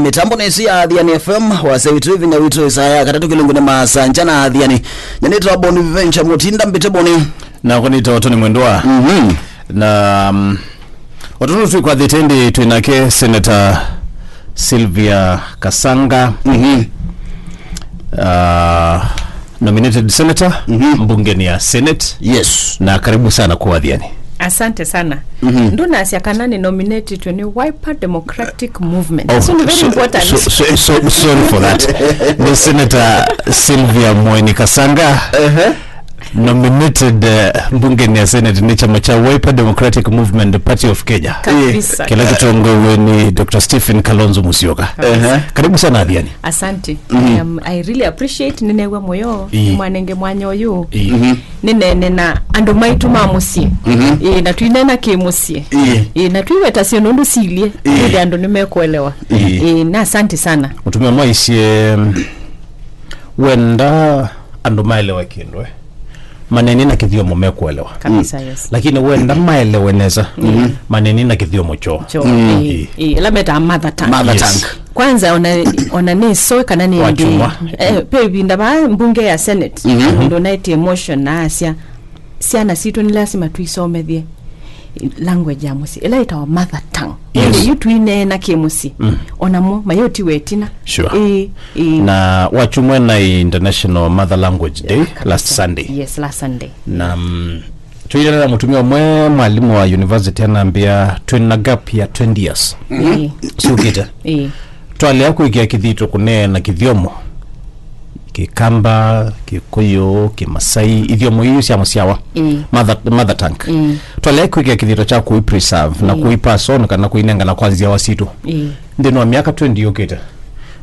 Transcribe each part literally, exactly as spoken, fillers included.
Mĩtambo nĩ ĩsu ya Athiani F M, wasya witũ, ĩvinya witũ, ĩsaa ya katatũ kĩlungu nĩ maasangya na Athiani. Nyanĩtwa Bonaventure Mutinda Mbiteboni. Nakwa nĩ Toto nĩ Mwendwa. Mhm. Na, um, o tondũ twĩkwathĩte ĩndĩ twĩ nake Senator Sylvia Kasanga. Mhm. Uh, nominated senator, mhm, mbungeni ya Senate. Yes. Na karibu sana kwa Athiani. Asante sana. Mhm. Ndunasya kana nĩ nominated nĩ Wiper Democratic Movement. Oh, so nĩ very so, important. So, so, so, sorry for that. Nĩ Senator Sylvia Mweni Kasanga. Ehe. Nominated, eh, mbungeni ya Senate nĩ chama cha Wiper Democratic Movement Party of Kenya. Kabisa. Kĩla kĩtongoew'e nĩ Doctor Stephen Kalonzo Musyoka. Kabisa. Ehe. Karibu sana Athiani. Asante. Mhm. Um, I really appreciate, nĩneew'a mũyo, ĩĩ, nĩmwanenge mwanya ũyũ. Ĩĩ. Mhm. Nĩneene na andũ maitũ ma mũsyĩ. Mhm. Ĩĩ, na twinena kĩ mũsyĩ. Ĩĩ. Ĩĩ, na twiwetasyo nũndũ silyĩ. Ĩĩ. Ĩĩ, andũ nĩmekũelewa. Ĩĩ. Ĩĩ, na asante sana. Mũtumĩa mwaisye, mm, wenda andũ maelewe kĩndũ, eh, maneni na kĩthyomo mekũelewa. Kabisa, mm, yes. Lakini wenda maelewe nesa, mm, maneni na kĩthyomo kyoo. Kyoo, mm, ĩĩ, ĩĩ, ĩla metaa mother tongue. Mother, yes, tongue. Kwanza ona, ona nĩ so kana nĩ wachumwa. Eh, pe ĩvinda vaa mbunge ya Senate, mhm, mũndũ naĩtie motion na asya, syana sitũ nĩ lasima tũisomethye language ya mũsyĩ, ĩla ĩtawa mother tongue. Yes. Ĩndĩ yu tũineena kĩ mũsyĩ. Mm. Onamo mayũtiwe ĩtina. Sure. Ĩĩ, ĩĩ. Na wachumwa na International Mother Language Day, yeah, kabisa, last Sunday. Yes, last Sunday. Na, mm, tũineena na mũtumĩa ũmwe, mwalimũ wa university, anambĩa twĩ na gap ya twenty years. Mhm. Ĩĩ. Syũkĩte. Ĩĩ. Twalea kwĩkĩa kĩthito kũneena kĩthyomo, Kĩkamba, Kĩkũyũ, Kĩmasai, ithyomo iu sya mũsyawa. Ĩĩ. Mother, mother tongue. Ĩĩ. Twalea kwĩkĩa kĩthito kya kũi preserve na, ĩĩ, kũi pass on kana kũinengana kwa nzyawa sitũ. Ĩĩ. Nthĩnĩ wa myaka twenty yũkĩte,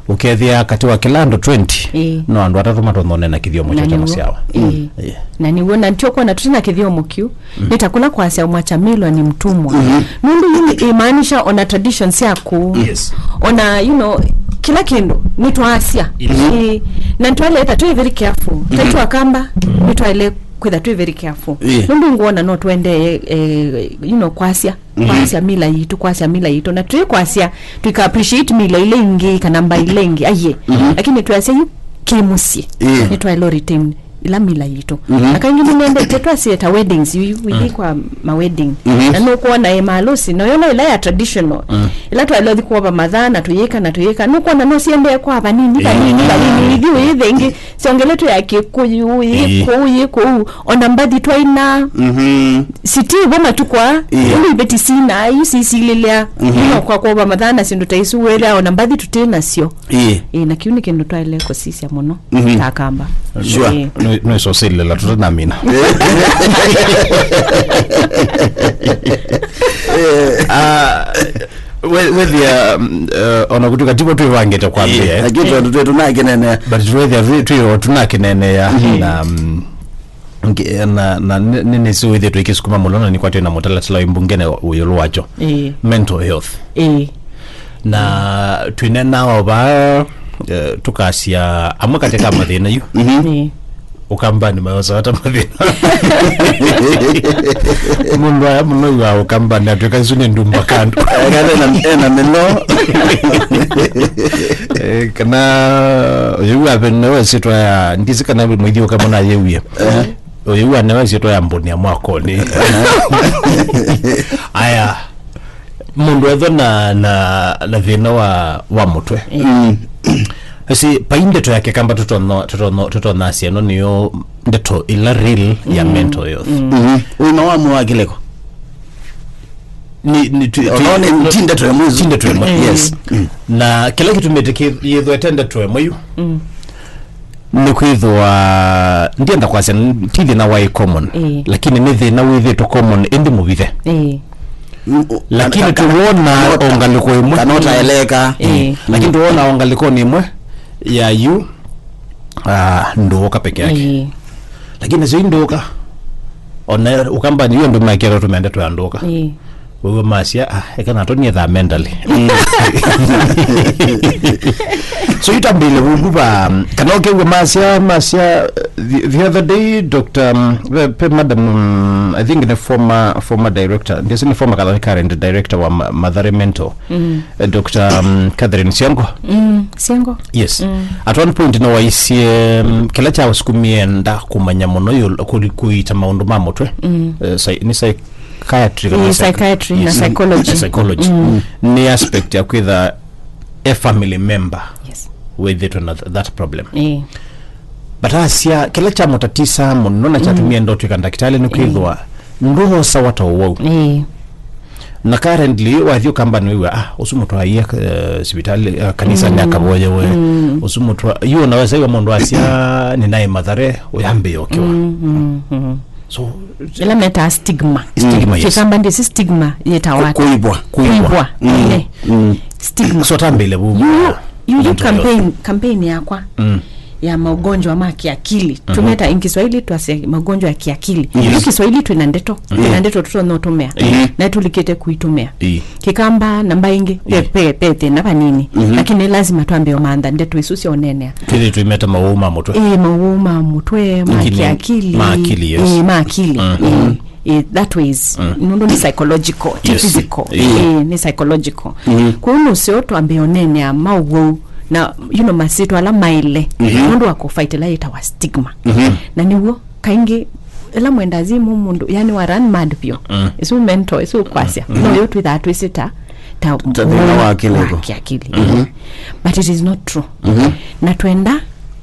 ũkethĩa katĩ wa kĩla andũ twenty, ĩĩ, no andũ atatũ matonya ũneena kĩthyomo kyoo kya mũsyawa. Ĩĩ. Ĩĩ. Na nĩw'o, na nĩtũkwona tũte na kĩthyomo kĩu, mm, nĩ ta kũla kwasya mwacha milwa ni mtumwa. Mhm. Nũndũ yu nĩ ĩmaanisha ona tradition sya kũu. Yes. Ona, you know, kĩla kĩndũ nĩtwaasya. Yes. Ĩĩ, na nĩtwaĩle ĩtha twĩ very careful. Mhm. Taitũ Akamba, nĩtwaĩle kwĩtha twĩ very careful. Ĩĩ. Nũndũ ngwona no tũendee, eh, you know, kwasya. Mhm. Kwasya mila yitũ, kwasya mila yitũ. Na twĩ kwasya, tũika appreciate mila ila ingĩ, kana mbai ila ingĩ, aiye. Mhm. Lakini twasya yu kĩ mũsyĩ. Ĩĩ. Nĩtwaĩle retain ila mila yitũ. Mhm. Na kaingĩ nĩnendete twasye ta weddings, yu, yu, wĩthi, mm, kwa ma wedding. Mhm. Na nũkwona ĩ maharusi, na yona ila ya traditional. Mm. Ila twaĩle ũthi kuova mathaa na tũyĩka na tũyĩka. Nũkwona no siendee kwa vanini, vanini, ĩĩ, vanini, wĩthi, wĩthi ĩngĩ. Syongeletwe ya Kĩkũyũ, yĩ, ĩĩ, kũu, yĩ kũu. Ona mbathi twaina. Mhm. Siti vo matukũ aa, ĩĩ, ĩndĩ iveti sina, yu sisilĩlea. Mhm. Ino kwa kuova mathaa na syĩndũ ta isu, wĩthĩa ona mbathi tũtĩ nasyo. Ĩĩ. Ĩĩ, na kĩu nĩ kĩndũ twaĩle kũsisya mũno, mhm, ta Akamba. Sure. Ĩĩ. Nĩ, nĩsosĩlela tũtanamina. Ah, we-, wethĩa, mm, eh, ona kũtuka tivo twĩvangĩte kwambĩa, eh. Lakini tondũ twĩ tũnakĩnenea. But twethĩa twĩ, twĩ o tũnakĩnenea, mhm, na, mm, nge-, na, na nĩ, nĩ, nĩsĩ wĩthĩtwe ikĩsukuma mũno, na nĩkwatĩ na mũtalatala wĩ mbungene ĩũlũ wakyo. Ĩĩ. Mental health. Ĩĩ. Na twĩnena o vaa, eh, tũkasya amwe katĩ ka mathĩna yu. Mhm. Ĩĩ. Ũkambanĩ mayosa ata mathĩna. Mũndũ aya mũno wa Ũkambanĩ atwĩka isu nĩ ndumba kandu. Eh, kana ena, ena mĩno. Eh, kana ũyũ wa vene wa sitwa ya, ndisi kana mwĩthi ũkamona yewie. Eh. Ũyũ wa newa sitwa ya mbũnia mwakoni. Aya. Mũndũ ethwa na, na, na thĩna wa, wa mũtwe. Mm. Asi, pai ndeto ya Kĩkamba tũtono-, tũtono-, tũtonasya ĩno nĩyo ndeto ĩla real ya, mm, mental health. Mm. Mhm. Ũima wa mwĩĩ wa kĩlĩko. Ni, ni, tu, tu, no, ni, no, ti ndeto ĩmwe. Ti ndeto ĩmwe. Mm. Yes. Mm. Na kĩla kĩtumĩte kĩ-, yĩthwete ndeto ĩmwe yu. Mm. Nĩkwĩthĩwa ndienda kwasya n-, ti thĩna waĩ common, ĩĩ, lakini nĩ thĩna wĩthĩtwe common ĩndĩ mũvithe. Ĩĩ. Mm, o-, lakini kana, kana, tũwona kana o ngalĩko ĩmwe. Kana ũtaeleka. Ĩĩ. Lakini tũwona o ngalĩkonĩ ĩmwe ya yu, ah, ndũũka peke yake. Ĩĩ. Lakini sio ndũũka. Ona Ũkambanĩ yu andũ mekĩra tũmende twa ndũũka. Ĩĩ. Wĩw'a masya, ah, eka natũ niethaa mentally. Mm. So itambĩle vuvu va, kana ũkew'a masya, masya, the, the other day, Doctor, um, ve, pe madam, um, I think the former, former director, ndisi ni former kana current director wa Ma-, Mathare Mental, mm, eh, Doctor, um, Catherine Siango. Mm, Siango. Yes. Mm. At one point, no waisye, um, kĩla kyawasukumie enda kũmanya mũno yũ-, kũ-, kũita maũndũ ma mũtwe. Mm. Eh, psy-, ni psychiatry kana Ĩĩ, psych-, psychiatry na yes, psychology. Na psychology. Mm. Ni aspect ya kwĩtha a family member, yes, wĩthĩtwe na th-, that problem. Ĩĩ. But asya, kĩla kyamũtatisaa mũno na kyatumie, mm, enda ũtw'ĩka ndakĩtalĩ nĩ kwĩthwa ndwosawa ta ũwau. Ĩĩ. Na currently, wathi ũkamba nĩwĩw'a, ah, ũsu mũtwaie, eh, sivitalĩ, eh, kanisanĩ, mm, akavoyewe. Mm. Ũsu mũtwa-, yu unaweza iwa mũndũ asya, nĩnaĩ Mathare, ũyambĩĩa ũkĩwa. Mm, mm, mm. So, ĩla metaa stigma. Stigma, yes. Kĩkamba ndĩsĩ stigma yĩtawa ata? Kũĩvwa, kũĩvwa. Kũĩvwa, mm, ĩĩ. Mm. Stigma. So, tambĩle vu. Yu, yu, yu mental health. Campaign, campaign yakwa, mm, ya magonjwa ma kiakili. Mhm. Tumeta in Kiswahili twase magonjwa ya kiakili. Yes. Yu Kiswahili twĩna ndeto. Mm. Twĩna ndeto tũtonya ũtũmĩa. Mm. Na tũlikĩte kũitũmĩa. Ĩĩ. Kĩkamba namba ingĩ, pe, ĩĩ, pe, pe thĩna vanini. Mhm. Lakini lazima twambe ũmantha ndeto isu sya ũneenea. Twĩthĩ twĩmeta mawau ma mũtwe. Ĩĩ, mawau ma mũtwe, ma kiakili. Ma akili, yes. Ĩĩ, ma akili. Mhm. Ĩĩ, ĩĩ, that ways. Mm. Nũndũ nĩ psychological, ti, yes, physical. Ĩĩ. Ĩĩ, nĩ psychological. Mhm. Kwoou nũseo twambe ũneenea mawau na, you know, masĩtwa ala maĩle. Mhm. Nũndũ wa kũfight ĩla yĩtawa stigma. Mhm. Na nĩw'o kaingĩ ĩla mwenda zimu mũndũ, yani, wa run mad vyũ. Mm. Isu mental, isu kwasya. Mm. No yo twĩthaa twĩsĩ ta, ta, ta thĩna wa kĩlĩko, wa kiakili. Mhm. But it is not true. Mhm. Na twenda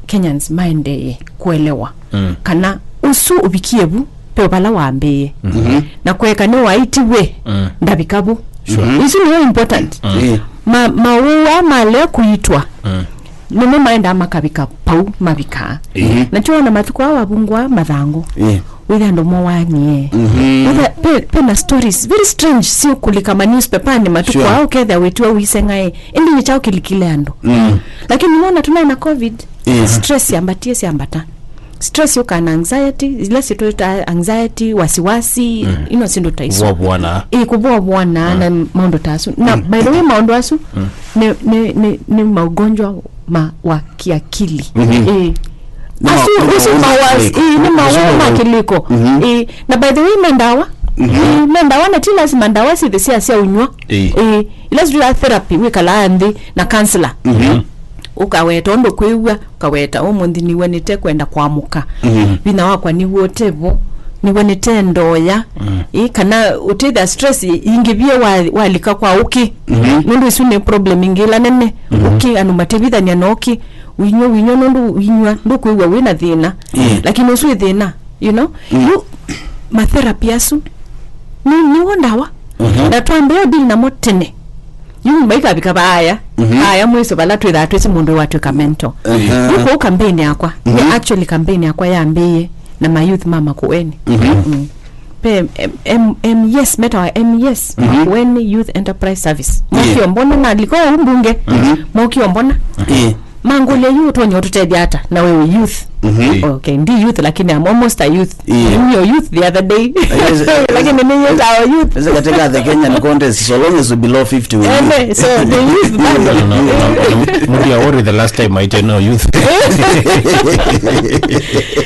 Kenyans maendee kuelewa, mm, kana ũsu ũvikie vu, pe vala wambĩĩe. Mhm. Na kweka nĩ waitiwe, mm, ndavika vu. Sure. Mhm. Isu nĩyo important. Mm. Ĩĩ. Ma, maũũ aa malea kũitwa. Mm. Nĩmo maendaa makavika pau mavikaa. Mhm. Na twona matukũ aa wavungwa mathangũ. Ĩĩ. Wĩthĩa andũ mowanie. Mhm. Wĩthĩa pe, pe na stories very strange siũkũlika ma newspaperni matukũ, sure, aa ũkethĩa wĩtiwa ũiseng'ae. Ĩndĩ nĩ kyaũ kĩlikile andũ? Mm. Lakini nĩwona tũnaĩ na covid, ĩĩ, stress yambatie syambata. Stress yũkaa na anxiety, ila syĩtwĩtaa anxiety, wasiwasi, mm, ino syĩndũ ta isu. Kũvoa vwana. Ĩĩ, kũvoa vwana, mm, na maũndũ ta asu. Na, mm, by the way, maũndũ asu, mm, nĩ, nĩ, nĩ, nĩ maũgonjwa ma, wa kiakili. Mhm. Ĩĩ. Nĩ ma-, asu, nĩ usu maũndũ ma mawas-, kĩlĩko. Ĩĩ, nĩ maũndũ ma kĩlĩko. Mhm. Ĩĩ, na by the way, me ndawa. Mhm. Ĩĩ, me ndawa, na ti lazima ndawa syĩthĩ sya, sya ũnyw'a. Ĩĩ. Ĩĩ, ila syĩtwĩtaa therapy, wĩkalaa nthĩ na counselor. Mhm. Ũkaweta ũndũ kwĩw'a, ũkaweta, "Ũmũnthĩ nĩw'anĩte kwenda kwamũka. Mhm. Vinya wakwa nĩw'o ũte vo. Nĩw'anĩte ndoya." Mm. Ĩ, kana ũtethya stress ingĩvie wa, walika kwa ũkĩ. Mhm. Nũndũ isu nĩ problem ingĩ ila nene. Mhm. Ũkĩ, andũ matevithania na ũkĩ. Ũinywa, ũinywa, nũndũ ũinywa, ndũkwĩw'a wĩ na thĩna. Mm. Lakini ũsu wĩ thĩna, you know? Mm. Yu, matherapy asu, nĩ, nĩw'o ndawa. Mhm. Na twambĩĩa deal namo tene. Yu maikavika vaaya, mhm, vaaya mwiso vala twĩthaa twĩsĩ mũndũ watw'ĩka mental. Aha. Yu kũu campaign yakwa, mhm, nĩ actually campaign yakwa yambĩĩe na ma youth ma Makueni. Mhm. Mm. Pe M-, M-, M-, yes, metawa M E S, mhm, Makueni Youth Enterprise Service. Yeah. Mokie mbona na liko mbunge. Mhm. Mokie mbona. Yeah. Mangũlya yu ũtonya ũtũtethya ata na we wĩ youth? Mhm. Okay, ndi youth lakini I'm almost a youth. Yeah. Ndio youth the other day. Yes. Lakini ni youth our youth. Sasa katika the Kenyan context, so long as we below fifty, we youth. Ene, so the youth bado. No, no, no, no, no. Mudia, what is the last time I tell no youth?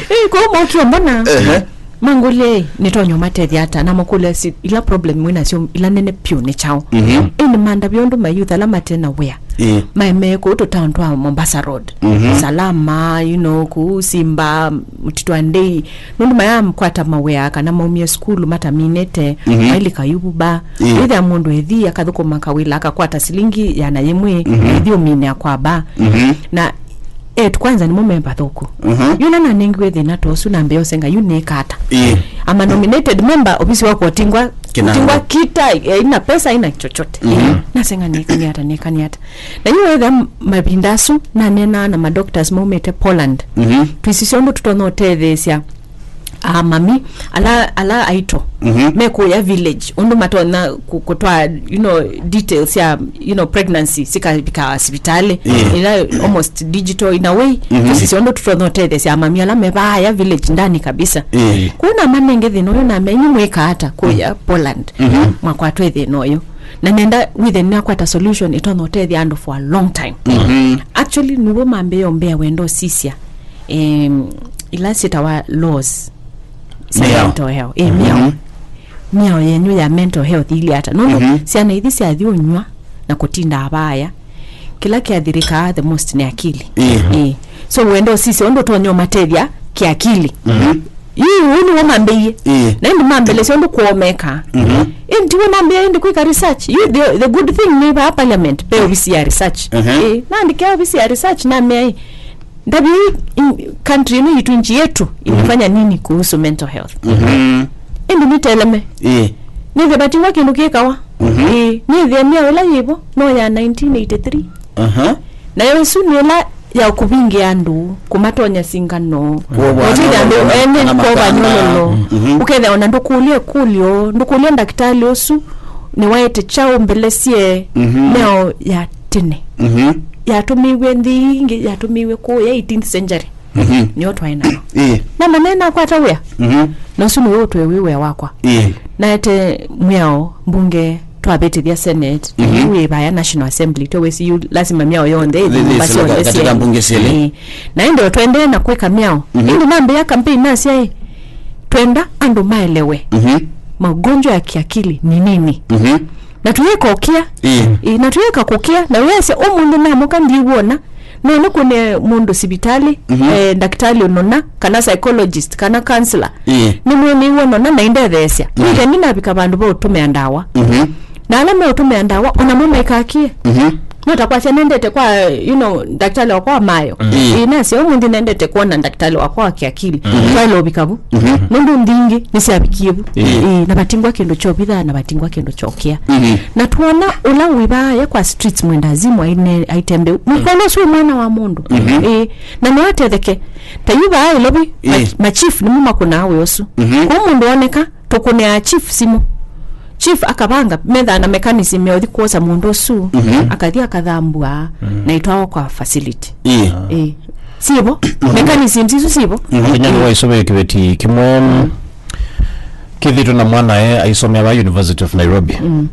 Eh, kwa mokio mbona? Ehe. Mangũlye nĩtonya ũmatethya ata, na makũlya si ila problem mwĩ nasyo ila nene pyũ nĩ kyaũ? Mhm. Ĩndĩ mandavya ũndũ ma youth ala mate na wĩa. Ĩĩ. Maemee kũu tũtaoni twa Mombasa Road. Mhm. Salama, you know, kũu Simba, Mũtitũ wa Ndei. Nũndũ mayamkwata mawĩa kana maumie sukulu mataminĩte, mhm, mailika yuvuba. Ĩĩ. Wĩthĩa mũndũ ĩthi akathũkũma kawĩla akakwata silingi yana yĩmwe, mhm, na ĩthi ũminĩa kwa ba. Mhm. Na etu kwanza nĩmo me vathũku. Mhm. Yu na nanengiwe thĩna ta ũsu nambĩa ũsenga yu nĩka ata. Ĩĩ. I'm a nominated member, ofisi wakwa ũtingwa, Kĩnango. Ũtingwa kita, eh, ina pesa, ina chochote. Mhm. Nasenga nĩkani ata, nĩkani ata. Na yu wetha m-, mavinda asu, nanenaa na madoctors maumĩte Poland. Mhm. Twĩsisya ũndũ tũtonya ũtetheesya, ah, mami, ala, ala aito, mhm, mekuya village, ũndũ matonya kũ-, kũtwaa, you know, details ya, you know, pregnancy, sikavika sivitalĩ. Yeah. Ila almost digital in a way, mhm, tũsisya ũndũ tũtonya ũtetheesya mami ala me vaaya village ndani kabisa. Yeah. Kũu namanenge thĩna ũyũ, namea, "Inyu mwĩka ata kũya Poland?" Mhm. Mwakwatwe thĩna ũyũ. Na nenda withe nĩnakwata solution ĩtonya ũtethya andũ for a long time. Mhm. Actually, nĩw'o mambĩĩa ũmbĩa wenda ũsisya, em, ila syĩtawa laws sya Mĩao. mental health. Eh, mĩao. Mhm. Mĩao yenyu ya mental health ili ata. Nũndũ Mhm. syana ithi syathi ũnyw'a na kũtinda vaya, kĩla kĩathirĩkaa the most nĩ akili. Ĩĩ. Ĩĩ. So wenda ũsisye ũndũ ũtonya ũmatethya kĩakili. Mhm. Yu, ũu nĩw'o mambĩie. Ĩĩ. Na ĩndĩ mambelesya ũndũ kwoo mekaa. Mhm. Ĩndĩ tiwe nambĩĩa ĩndĩ kwĩka research. Yu, the, the good thing nĩ vaa parliament, ve ovisi ya research. Mhm. Ĩĩ, naandĩkĩa ovisi ya research, namea ĩ, ndavya ĩ, in, country ĩno yitũ, nchi yetu, imefanya nini kuhusu mental health? Mhm. Ĩndĩ nĩteleme. Ĩĩ. Nĩthe vatingwa kĩndũ kĩkawa. Mhm. Ĩĩ, nĩthe mĩao ĩla yĩvo, no ya nineteen eighty-three. Aha. Nayo ĩsu nĩ ĩla ya kũvingĩa andũ, kũmatonya singano, kũtithya andũ ene kana kũva makana. Nyololo. Mhm. Ũkethĩa ona ndũkũlya ĩkũlyo, ndũkũlya ndakĩtalĩ ũsu nĩwaĩte kyaũ mbelesye Mhm. mĩao ya tene. Mhm. Yatũmĩiwe nthĩ ingĩ, yatũmĩiwe kũya eighteenth century. Mhm. Nĩyo twaĩ nayo. Ĩĩ. Na manene nakwata wĩa. Mhm. Na ũsu nĩwe ũtwe wĩ wĩa wakwa. Ĩĩ. Naete mĩao mbunge twavĩtĩthya Senate, Mhm. yu wĩ vaya National Assembly, twĩwĩsĩ yu lazima mĩao yonthe ĩthi nyũmba syonthe katika syelĩ. Mbunge syelĩ. Ĩĩ. Na ĩndĩ o twaendee na kwĩka mĩao. Mhm. Ĩndĩ nambĩĩa campaign nasya ĩ, twenda andũ maelewe Mhm. magonjwa ya kiakili ni nini. Mhm. Na tũyĩka ũkĩa. Ĩĩ. Ĩĩ, na tũyĩka kũkĩa, na wĩasya ũmũnthĩ namũka ndiwona, no nĩkũne mũndũ sivitalĩ, Mhm. eh, ndakĩtalĩ ũnona, kana psychologist, kana counselor. Ĩĩ. Nĩmwĩnĩiwe nona na indetheesya. Mhm. Nĩkenda navika vandũ va ũtũmĩa ndawa. Mhm. Na ala meũtũmĩa ndawa, onamo maikakie. Mhm. No ta kwasya nendete kwa, you know, ndakĩtalĩ wakwa wa mayo. Mhm. Ĩĩ, nasya ũmũnthĩ nendete kwona ndakĩtalĩ wakwa wa kiakili. Mhm. Twaĩle ũvika vu. Mhm. Nũndũ nthingĩ nĩsyavikie vu. Ĩĩ. Ĩĩ, na vatingwa kĩndũ kyovithaa na vatingwa kĩndũ kyokĩa. Mhm. Na tuona ũla wĩ vaa ya kwa streets mwenda azimu aine-, aitembeu. Mũkona ũsu wĩ mwana wa mũndũ. Mhm. Ĩĩ, na no atetheke. Ta yu vaa Nairobi, ma-, Ĩĩ. machief nĩmo makũnaa wĩa ũsu. Mhm. Kwa mũndũ oneka, tũkũnĩaa chief simũ. Chief akavanga, methaa na mechanism ya ũthi kwosa mũndũ ũsu, Mhm. akathi akathambua, Mm. na itwawa kwa facility. Ĩĩ. Ĩĩ. Sivo? Mechanisms isu sivo? Mhm. Kenya nĩwaisomea kĩveti kĩmwe, kĩthĩtwe na mwanae aisomea va University of Nairobi. Mm.